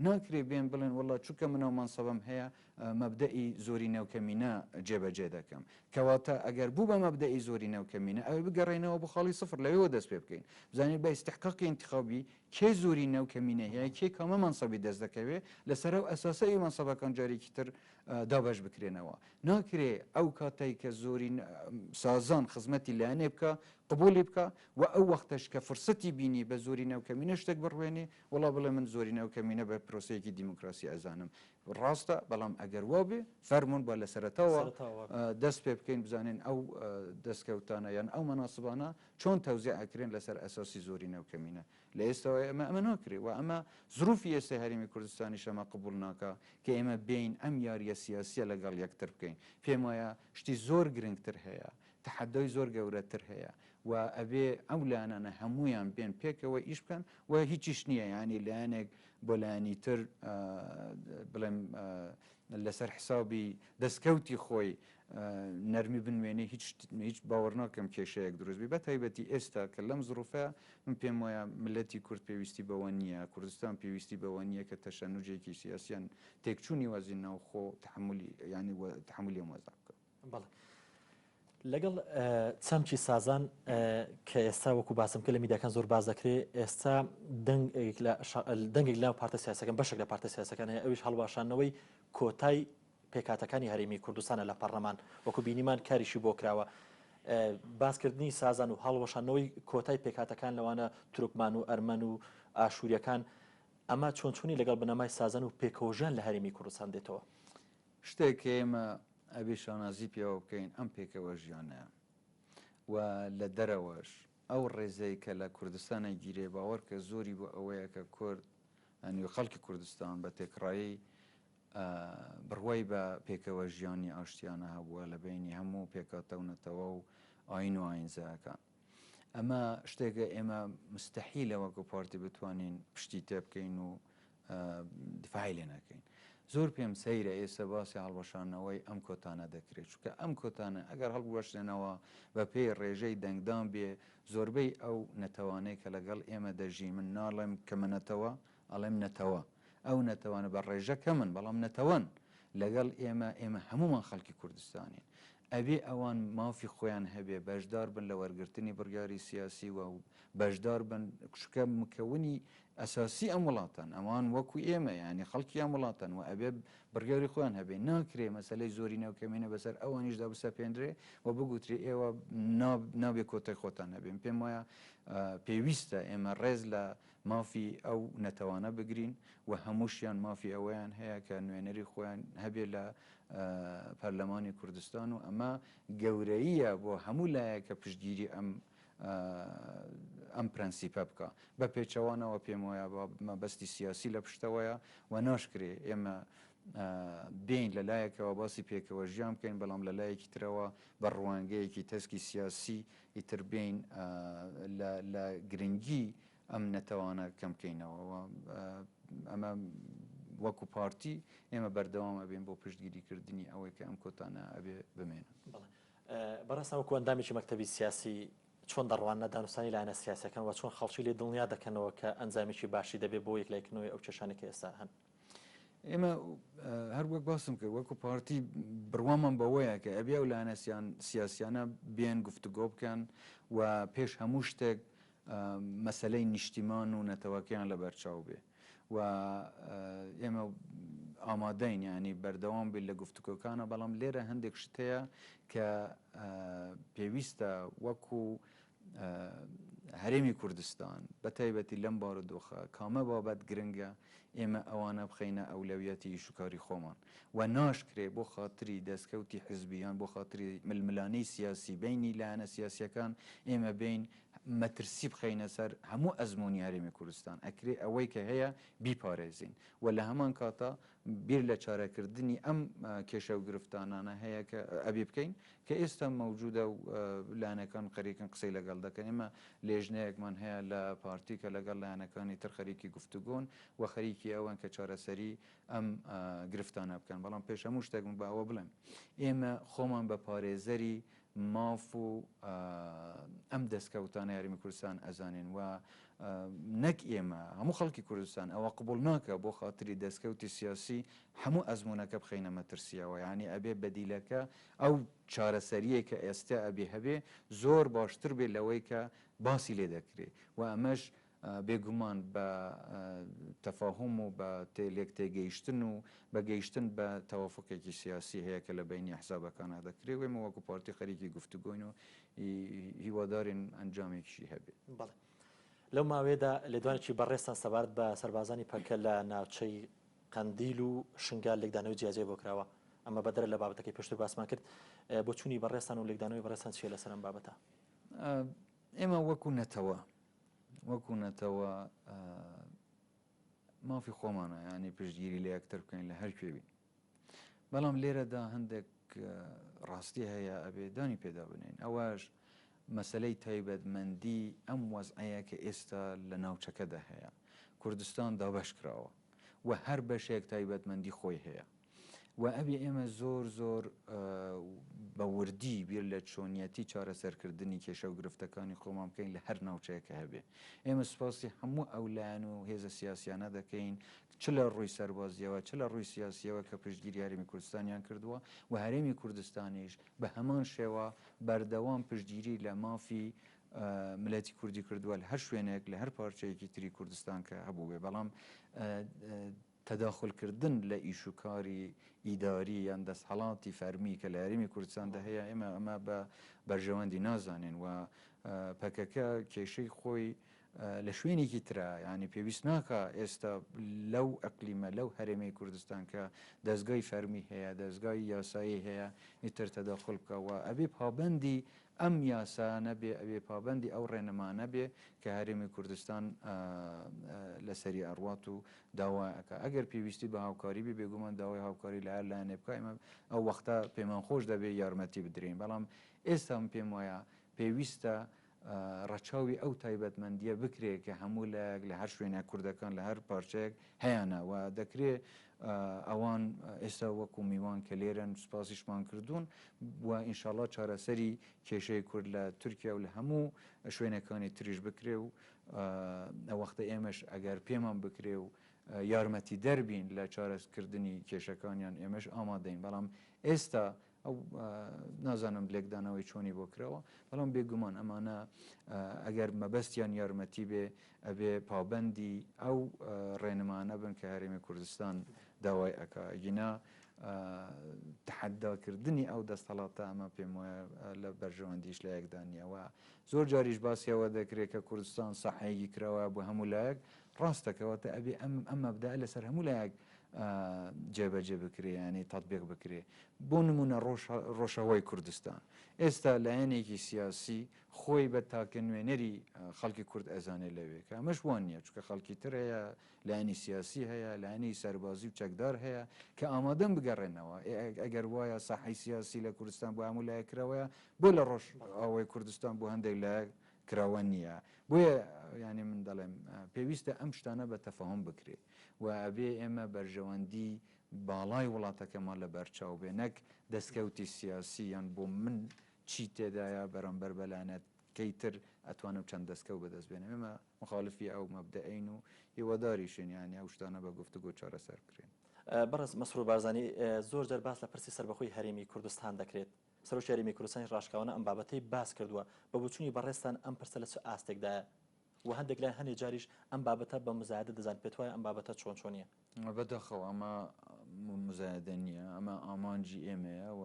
B: ناکرێ بێن بڵێن وەڵا چونکە من ئەو مەنسەبەم هەیە مەبدەئی زۆرینە و کەمینە جێبەجێ دەکەم. کەواتە ئەگەر بوو بە مەبدەئی زۆرینە و کەمینە ئەوێ بگەڕێینەوە بۆ خاڵی سفر لەوێوە دەست پێ بکەین بزانین بە ئیستحقاقی ئینتخابی کێ زۆرینە و کەمینە هەیە کێ کامە مەنسەبی دەست دەکەوێ لەسەر ئەو ئەساسە ئی مەنسەبەکان جارێکی تر دابەش بکرێنەوە. ناکرێ ئەو کاتەی کە زۆرین سازان خزمەتی لایەنێ بکا قبوڵی بکا و ئەو وەختەش کە فرسەتی بینی بە زۆرینە و کەمینە شتێک بڕوێنێ وەڵا بڵێ من زۆرینە و کەمینە بە پرۆسەیەکی دیموکراسی ئەزانم ڕاستە بەڵام ئەگەر وا بێ فەرموون با لە سەرەتاوە دەست پێ بکەین بزانین ئەو دەستکەوتانە یان ئەو مەناسبانە چۆن تەوزیع ئەکرێن لەسەر ئەساسی زۆرینە و کەمینە لە ئێستاوە ئێمە ئەمە ناکرێ و ئەمە زروفی ئێستای هەرێمی کوردستانیش ئەمە قبوڵ ناکا کە ئێمە بێین ئەم یارییە سیاسییە لەگەڵ یەکتر بکەین. پێم وایە شتی زۆر گرنگتر هەیە، تەحەدای زۆر گەورەتر هەیە و ئەبێ ئەو لایەنانە هەموویان بێن پێکەوە ئیش بکەن و هیچیش نییە یانی لایەنێک بۆ لایەنی تر بڵێم لەسەر حسابی دەستکەوتی خۆی نەرمی بنوێنێ هیچ هیچ باوەڕ ناکەم کێشەیەک دروست بی بە تایبەتی ئێستا کە لەم زڕوفە من پێم وایە ملەتی کورد پێویستی بەوە نییە کوردستان پێویستی بەوە نییە کە تەشەنوجێکی سیاسیان تێکچوونی وەزی ناوخۆ تحملی ینی تحملی ئەم وەزع بکە.
A: بەڵێ لەگەڵ چەمکی سازان کە ئێستا وەکو باسم کرد لە میدیاکان زۆر باس دەکرێت ئێستا دەنگێک لە پارتە سیاسەکان بەشێک لە پارتە سیاسەکان هەیە ئەویش هەڵواشانەوەی کۆتای پێکهاتەکانی هەرێمی کوردستانە لە پەڕلەمان، وەکو بینیمان کاریشی بۆ کراوە. باسکردنی سازان و هەڵوەشاندنەوەی کۆتای پێکهاتەکان لەوانە تورکمان و ئەرمەن و ئاشوورییەکان، ئەمە چۆن چۆنی لەگەڵ بنەمای سازان و پێکەوەژیان لە هەرێمی کوردستان دێتەوە؟
B: شتێک کە ئێمە ئەبێ شانازی پێوە بکەین ئەم پێکەوەژیانەیە و لە دەرەوەش ئەو ڕێزەی کە لە کوردستان ئەگیرێ باوەڕکە زۆری بۆ ئەوەیە کە کورد یانی خەڵکی کوردستان بە تێکڕایی بڕوای بە پێکەوە ژیانی ئاشتیانە هەبووە لە بەینی هەموو پێکهاتە و نەتەوە و ئایین و ئایینزایەکان. ئەمە شتێکە ئێمە مستەحیلە وەکو پارتی بتوانین پشتی تێ بکەین و دفاعی لێ نەکەین. زۆر پێم سەیرە ئێستا باسی هەڵوەشانەوەی ئەم کۆتانە دەکرێت چونکە ئەم کۆتانە ئەگەر هەڵبوەشرێنەوە بە پێی ڕێژەی دەنگدان بێ زۆربەی ئەو نەتەوانەی کە لەگەڵ ئێمە دەژین من ناڵێم کەمە نەتەوە ئەڵێم نەتەوە ئەو نەتەوانە بە ڕێژە کەمن بەڵام نەتەوەن لەگەڵ ئێمە، ئێمە هەموومان خەڵکی کوردستانین ئەبێ ئەوان مافی خۆیان هەبێ بەشدار بن لە وەرگرتنی بڕیاری سیاسی و بەشدار بن چونکە مکەونی ئەساسی ئەم وڵاتەن ئەوان وەکو ئێمە یانی خەڵکی ئەم وڵاتەن و ئەبێ بڕیاری خۆیان هەبێ ناکرێ مەسەلەی زۆرینە و کەمینە بەسەر ئەوانیشدا بسەپێنرێ و بگوترێ ئێوە نابێ کۆتای خۆتان هەبێ پێم وایە پێویستە ئێمە ڕێز لە مافی ئەو نەتەوانە بگرین و هەمووشیان مافی ئەوەیان هەیە کە نوێنەری خۆیان هەبێ لە پەرلەمانی کوردستان و ئەمە گەورەییە بۆ هەموو لایەک کە پشتگیری ئەم ئەم پرەنسیپە بکا. بە پێچەوانەوە پێم وایە مەبەستی سیاسی لە پشتەوەیە و ناشکرێ ئێمە بێین لە لایەکەوە باسی پێکەوە ژیان بکەین بەڵام لە لایەکی ترەوە بە ڕوانگەیەکی تەسکی سیاسی ئیتر بێین لە گرنگی ئەم نەتەوانە کەم بکەینەوە و ئەمە وەکو پارتی ئێمە بەردەوام ئەبین بۆ پشتگیری کردنی ئەوەی کە ئەم کۆتانە ئەبێ بمێنن.
A: بەڕێزتان وەکو ئەندامێکی مەکتەبی سیاسی چۆن دەڕواننە دانوستانی لایەنە سیاسیەکان و چۆن خەڵکی لێ دڵنیا دەکەنەوە کە ئەنجامێکی باشی دەبێت بۆ یەکلایکردنەوەی ئەو کێشانەی کە ئێستا هەن؟
B: ئێمە هەر وەک باسم کرد وەکو پارتی بڕوامان بەوەیە کە ئەبێ ئەو لایەنە سیاسیانە بێن گفتوگۆ بکەن و پێش هەموو شتێک مەسەلەی نیشتیمان و نەتەوەکەیان لەبەرچاو بێ و ئێمە ئامادەین یانی بەردەوام بین لە گفتوگۆکانە بەڵام لێرە هەندێک شت هەیە کە پێویستە وەکو هەرێمی کوردستان بە تایبەتی لەم بارودۆخە کامە بابەت گرنگە ئێمە ئەوانە بخەینە ئەولەویەتی ئیشوکاری خۆمان و ناشکرێ بۆ خاتری دەستکەوتی حزبی یان بۆ خاتری ململانێی سیاسی بەینی لایەنە سیاسیەکان ئێمە بێین مەترسی بخەینە سەر هەموو ئەزموونی هەرێمی کوردستان، ئەکرێ ئەوەی کە هەیە بیپارێزین و لە هەمان کاتا بیر لە چارەکردنی ئەم کێشە و گرفتانانە هەیە کە ئەبێ بکەین کە ئێستا مەوجودە و لایەنەکان خەریکن قسەی لەگەڵ دەکەن. ئێمە لێژنەیەکمان هەیە لە پارتی کە لەگەڵ لایەنەکانی تر خەریکی گفتوگۆن و خەریکی ئەوەن کە چارەسەری ئەم گرفتانە بکەن. بەڵام پێش هەموو شتێک من با ئەوە بڵێم ئێمە خۆمان بە پارێزەری. ماف و ئەم دەستکەوتانەی هەرێمی کوردستان ئەزانین و نەک ئێمە هەموو خەڵکی کوردستان ئەوە قبوڵ ناکا بۆ خاتری دەستکەوتی سیاسی هەموو ئەزموونەکە بخەینە مەترسیەوە یانی ئەبێ بەدیلەکە ئەو چارەسەریەی کە ئێستا ئەبێ هەبێ زۆر باشتر بێ لەوەی کە باسی لێ دەکرێ و ئەمەش بێگومان بە تەفاهوم و بە لێکتێگەیشتن و بە گەیشتن بە تەوافوقێکی سیاسی هەیە کە لە بەینی ئەحزابەکانا دەکرێ و ئێمە وەکو پارتی خەریکی گفتوگۆین و هیوادارین ئەنجامێکیشی هەبێ.
A: بەڵێ. لەو ماوەیەدا لێدوانێکی بەڕێزتان سەبارەت بە سەربازانی پەکە لە ناوچەی قەندیل و شنگال لێکدانەوەی جیاجیای بۆ کراوە. ئەمە بەدەرە لە بابەتەکەی پێشتر باسمان کرد. بۆچوونی بەڕێزتان و لێکدانەوەی بەڕێزتان چییە لەسەر ئەم بابەتە؟
B: ئێمە وەکو نەتەوە وەکو نەتەوە مافی خۆمانە یانی پشتگیری لە یەکتر بکەین لە هەر کوێ بین بەڵام لێرەدا هەندێک ڕاستی هەیە ئەبێ دانی پێدا بنین ئەوەش مەسلەی تایبەتمەندی ئەم وەزعەیە کە ئێستا لە ناوچەکەدا هەیە کوردستان دابەش کراوە و هەر بەشێک تایبەتمەندی خۆی هەیە و ئەبێ ئێمە زۆر زۆر بە وردی بیر لە چۆنیەتی چارەسەرکردنی کێشە و گرفتەکانی خۆمان بکەین لە هەر ناوچەیەک کە هەبێ. ئێمە سوپاسی هەموو ئەو لایەن و هێزە سیاسیانە دەکەین چ لە ڕووی سەربازییەوە چ لە ڕووی سیاسییەوە کە پشتگیری هەرێمی کوردستانیان کردووە و هەرێمی کوردستانیش بە هەمان شێوە بەردەوام پشتگیری لە مافی ملەتی کوردی کردووە لە هەر شوێنێک لە هەر پارچەیەکی تری کوردستان کە هەبووبێ بەڵام تەداخول کردن لە ئیش و کاری ئیداری یان دەستهەڵاتی فەرمی کە لە هەرێمی کوردستاندا هەیە ئێمە ئەمە بە بەرژەوەندی نازانین و پەکەکە کێشەی خۆی لە شوێنێکی ترە یانی پێویست ناکا ئێستا لەو ئەقلیمە لەو هەرێمەی کوردستان کە دەستگای فەرمی هەیە دەستگای یاسایی هەیە ئیتر تەداخول بکە و ئەبێ پابەندی ئەم یاسایانە بێ ئەبێ پابەندی ئەو ڕێنمانە بێ کە هەرێمی کوردستان لەسەری ئەڕوات و داوای ئەکا ئەگەر پێویستی بە هاوکاری بێ بێگومان داوای هاوکاری لە هەر لایەنێ بکا ئێمە ئەو وەختە پێمان خۆش دەبێ یارمەتی بدرێین بەڵام ئێستا من پێم وایە پێویستە ڕەچاوی ئەو تایبەتمەندییە بکرێ کە هەموو لایەک لە هەر شوێنێک کوردەکان لە هەر پارچەیەک هەیانە و دەکرێ ئەوان ئێستا وەکو میوان کە لێرەن سوپاسیشمان کردوون و ئینشاڵا چارەسەری کێشەی کورد لە تورکیا و لە هەموو شوێنەکانی تریش بکرێ و ئەوەختە ئێمەش ئەگەر پێمان بکرێ و یارمەتیدەر بین لە چارەسکردنی کێشەکانیان ئێمەش ئامادەین بەڵام ئێستا ئەو نازانم لێکدانەوەی چۆنی بۆ کراوە، بەڵام بێگومان ئەمانە ئەگەر مەبەستیان یارمەتی بێ ئەبێ پابەندی ئەو ڕێنمانە بن کە هەرێمی کوردستان داوای ئەکا، ئەگینا تەحەداکردنی ئەو دەستەڵاتە ئەمە پێم وایە لە بەرژەوەندی هیچ لایەکدا نییە و زۆر جاریش باسی ئەوە دەکرێت کە کوردستان ساحەیەکی کراوە بۆ هەموو لایەک، ڕاستە کەواتە ئەبێ ئەم ئەم مەبدەئە لەسەر هەموو لایەک جێبەجێ بکرێ یانی تەتبیق بکرێ بۆ نمونە ڕۆژئاوای کوردستان ئێستا لایەنێکی سیاسی خۆی بە تاکە نوێنەری خەڵکی کورد ئەزانێ لەوێ کە ئەمەش وان نییە چونکە خەڵکی تر هەیە لایەنی سیاسی هەیە لایەنی سەربازی و چەکدار هەیە کە ئامادەن بگەڕێنەوە ئەگەر وایە ساحەی سیاسی لە کوردستان بۆ هەموو لایەک کراوەیە بۆ لە ڕۆژئاوای کوردستان بۆ هەندێک لایەک کراوە نییە بۆیە یانی من دەڵێم پێویستە ئەم شتانە بە تەفاهوم بکرێ و ئەبێ ئێمە بەرژەوەندی باڵای وڵاتەکەمان لە بەرچاو بێ نەک دەستکەوتی سیاسی یان بۆ من چی تێدایە بەرامبەر بە لایەنەکەی تر ئەتوانم چەند دەستکەوت بەدەست بێنم ئێمە مخالفی ئەو مەبدەئەین و هیواداریشین یانی ئەو شتانە بە گفتوگۆ چارەسەر بکرێن.
A: بەڕێز مەسرور بارزانی زۆر جار باس لە پرسی سەربەخۆی هەرێمی کوردستان دەکرێت، سەرۆکی هەرێمی کوردستانیش ڕاشکاوانە ئەم بابەتەی باس کردووە، بە بۆچوونی بەڕێزتان ئەم پرسە لە چ ئاستێکدایە؟ و هەندێک لایەن هەنێ جاریش ئەم بابەتە بە مزایەدە دەزان، پێتوایە ئەم بابەتە چۆن چۆنیە؟
B: بەداخەوە ئەمە مزایەدە نییە، ئەمە ئامانجی ئێمەیە و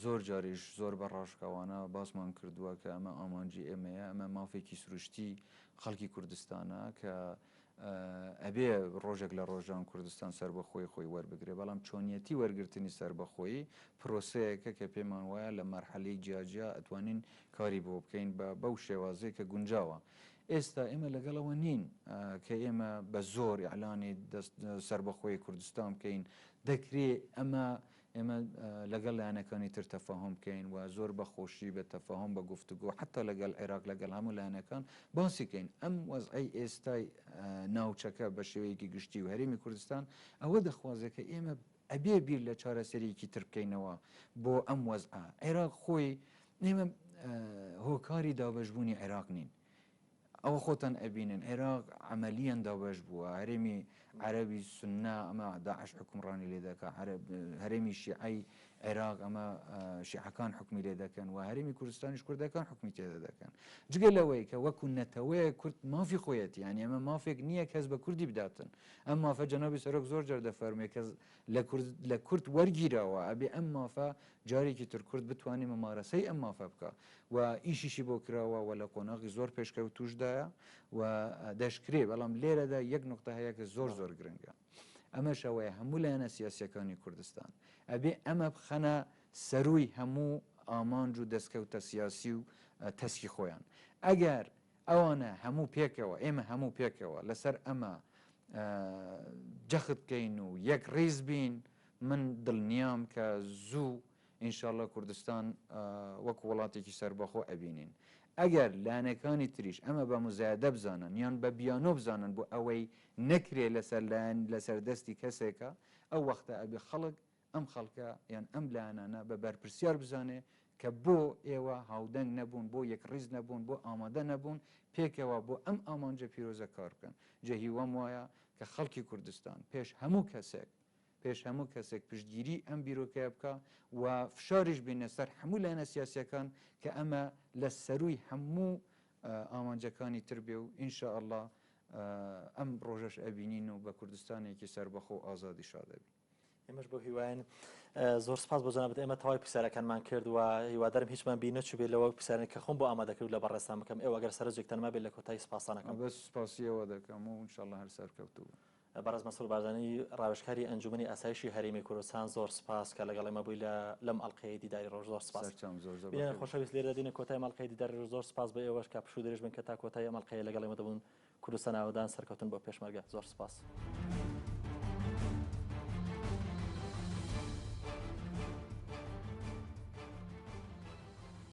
B: زۆر جاریش زۆر بە ڕاشکاوانە باسمان کردووە کە ئەمە ئامانجی ئێمەیە، ئەمە مافێکی سروشتی خەڵکی کوردستانە کە ئەبێ ڕۆژێک لە ڕۆژان کوردستان سەربەخۆی خۆی وەربگرێ، بەڵام چۆنیەتی وەرگرتنی سەربەخۆیی پرۆسەیەکە کە پێمان وایە لە مەرحەلەی جیاجیا ئەتوانین کاری بۆ بکەین بە بەو شێوازەی کە گونجاوە. ئێستا ئێمە لەگەڵ ئەوە نین کە ئێمە بە زۆر ئیعلانی سەربەخۆی کوردستان بکەین، دەکرێ ئەمە ئێمە لەگەڵ لایەنەکانی تر تەفاهوم بکەین و زۆر بە خۆشی بە تەفاهوم بە گفتوگۆ حەتا لەگەڵ عێراق لەگەڵ هەموو لایەنەکان باسی کەین ئەم وەزعەی ئێستای ناوچەکە بە شێوەیەکی گشتی و هەرێمی کوردستان ئەوە دەخوازێت کە ئێمە. ئەبێ بیر لە چارەسەریەکی تر بکەینەوە بۆ ئەم وەزعە. عێراق خۆی ئێمە هۆکاری دابەشبوونی عێراق نین. ئەوە خۆتان ئەبینن عێراق عەمەلیەن دابەش بووە، هەرێمی عەرەبی سوننە ئەمە داعش حوکمڕانی لێ دەکا، هەرێمی شیعەی عێراق ئەمە شیعەکان حوکمی لێ دەکەن و هەرێمی کوردستانیش کوردەکان حوکمی تێدا دەکەن. جگە لەوەی کە وەکو نەتەوەیەک کورد مافی خۆیەتی، یانی ئەمە مافێک نییە کەس بە کوردی بداتن. ئەم مافە جەنابی سەرۆک زۆر جار دەفەرموێ کە لە کورد لە کورد وەرگیراوە، ئەبێ ئەم مافە جارێکی تر کورد بتوانێ ممارەسەی ئەم مافە بکا و ئیشیشی بۆ کراوە و لە قۆناغی زۆر پێشکەوتووشدایە و دەشکرێ، بەڵام لێرەدا یەک نوقتە هەیە کە زۆر زۆر گرنگە ئەمەش ئەوەیە هەموو لایەنە سیاسییەکانی کوردستان ئەبێ ئەمە بخەنە سەرووی هەموو ئامانج و دەستکەوتە سیاسی و تەسکی خۆیان. ئەگەر ئەوانە هەموو پێکەوە، ئێمە هەموو پێکەوە لەسەر ئەمە جەخت بکەین و یەک ڕیز بین، من دڵنیام کە زوو ئینشاڵڵا کوردستان وەکو وڵاتێکی سەربەخۆ ئەبینین. ئەگەر لایەنەکانی تریش ئەمە بە موزایەدە بزانن یان بە بیانۆ بزانن بۆ ئەوەی نەکرێ لەسەر لایەن لەسەر دەستی کەسێکە، ئەو وەختە ئەبێ خەڵک ئەم خەڵکە یان ئەم لایەنانە بە بەرپرسیار بزانێ کە بۆ ئێوە هاودەنگ نەبوون، بۆ یەکڕیز نەبوون، بۆ ئامادە نەبوون پێکەوە بۆ ئەم ئامانجە پیرۆزە کار بکەن. جا هیوام وایە کە خەڵکی کوردستان پێش هەموو کەسێک پێش هەموو کەسێک پشتگیری ئەم بیرۆکەیە بکا و فشاریش بینە سەر هەموو لایەنە سیاسیەکان کە ئەمە لە سەرووی هەموو ئامانجەکانی تر بێ و ان شاء اللە ئەم ڕۆژەش ئەبینین و بە کوردستانێکی سەربەخۆ و ئازادی شاد ئەبین.
A: ئێمەش بەو هیوایەن. زۆر سپاس بۆ جەنابت ئێمە تەواوی پرسیارەکانمان کرد و هیوادارم هیچمان بیر نەچووبێت لەوە پرسیارانەی کە خۆم بۆ ئامادە کرد لە بەڕێزتان بکەم ئێوە ئەگەر سەرنجێکتان مابێت لە کۆتایی سپاستان ئەکەم.
B: بەس سپاسی ئێوە دەکەم و ان شاء اللە هەر سەرکەوتوو بن.
A: بەڕێز مەسرور بارزانی ڕاوێژکاری ئەنجومەنی ئاسایشی هەرێمی کوردستان زۆر سپاس کە لەگەڵ ئێمە بووی لە لەم ئەڵقەیەی دیداری ڕۆژ زۆر سپاس.
B: سەرچاوم زۆر زۆر
A: بینەران
B: بەخێر بێن.
A: خۆشەویست لێرەدا دێینە کۆتای ئەم ئەڵقەی دیداری ڕۆژ زۆر سپاس بۆ ئێوەش کە پشوو درێژ بن کە تا کۆتایی ئەم ئەڵقەیە لەگەڵ ئێمە دەبوون کوردستان ئاوەدان سەرکەوتن بۆ پێشمەرگە زۆر سپاس.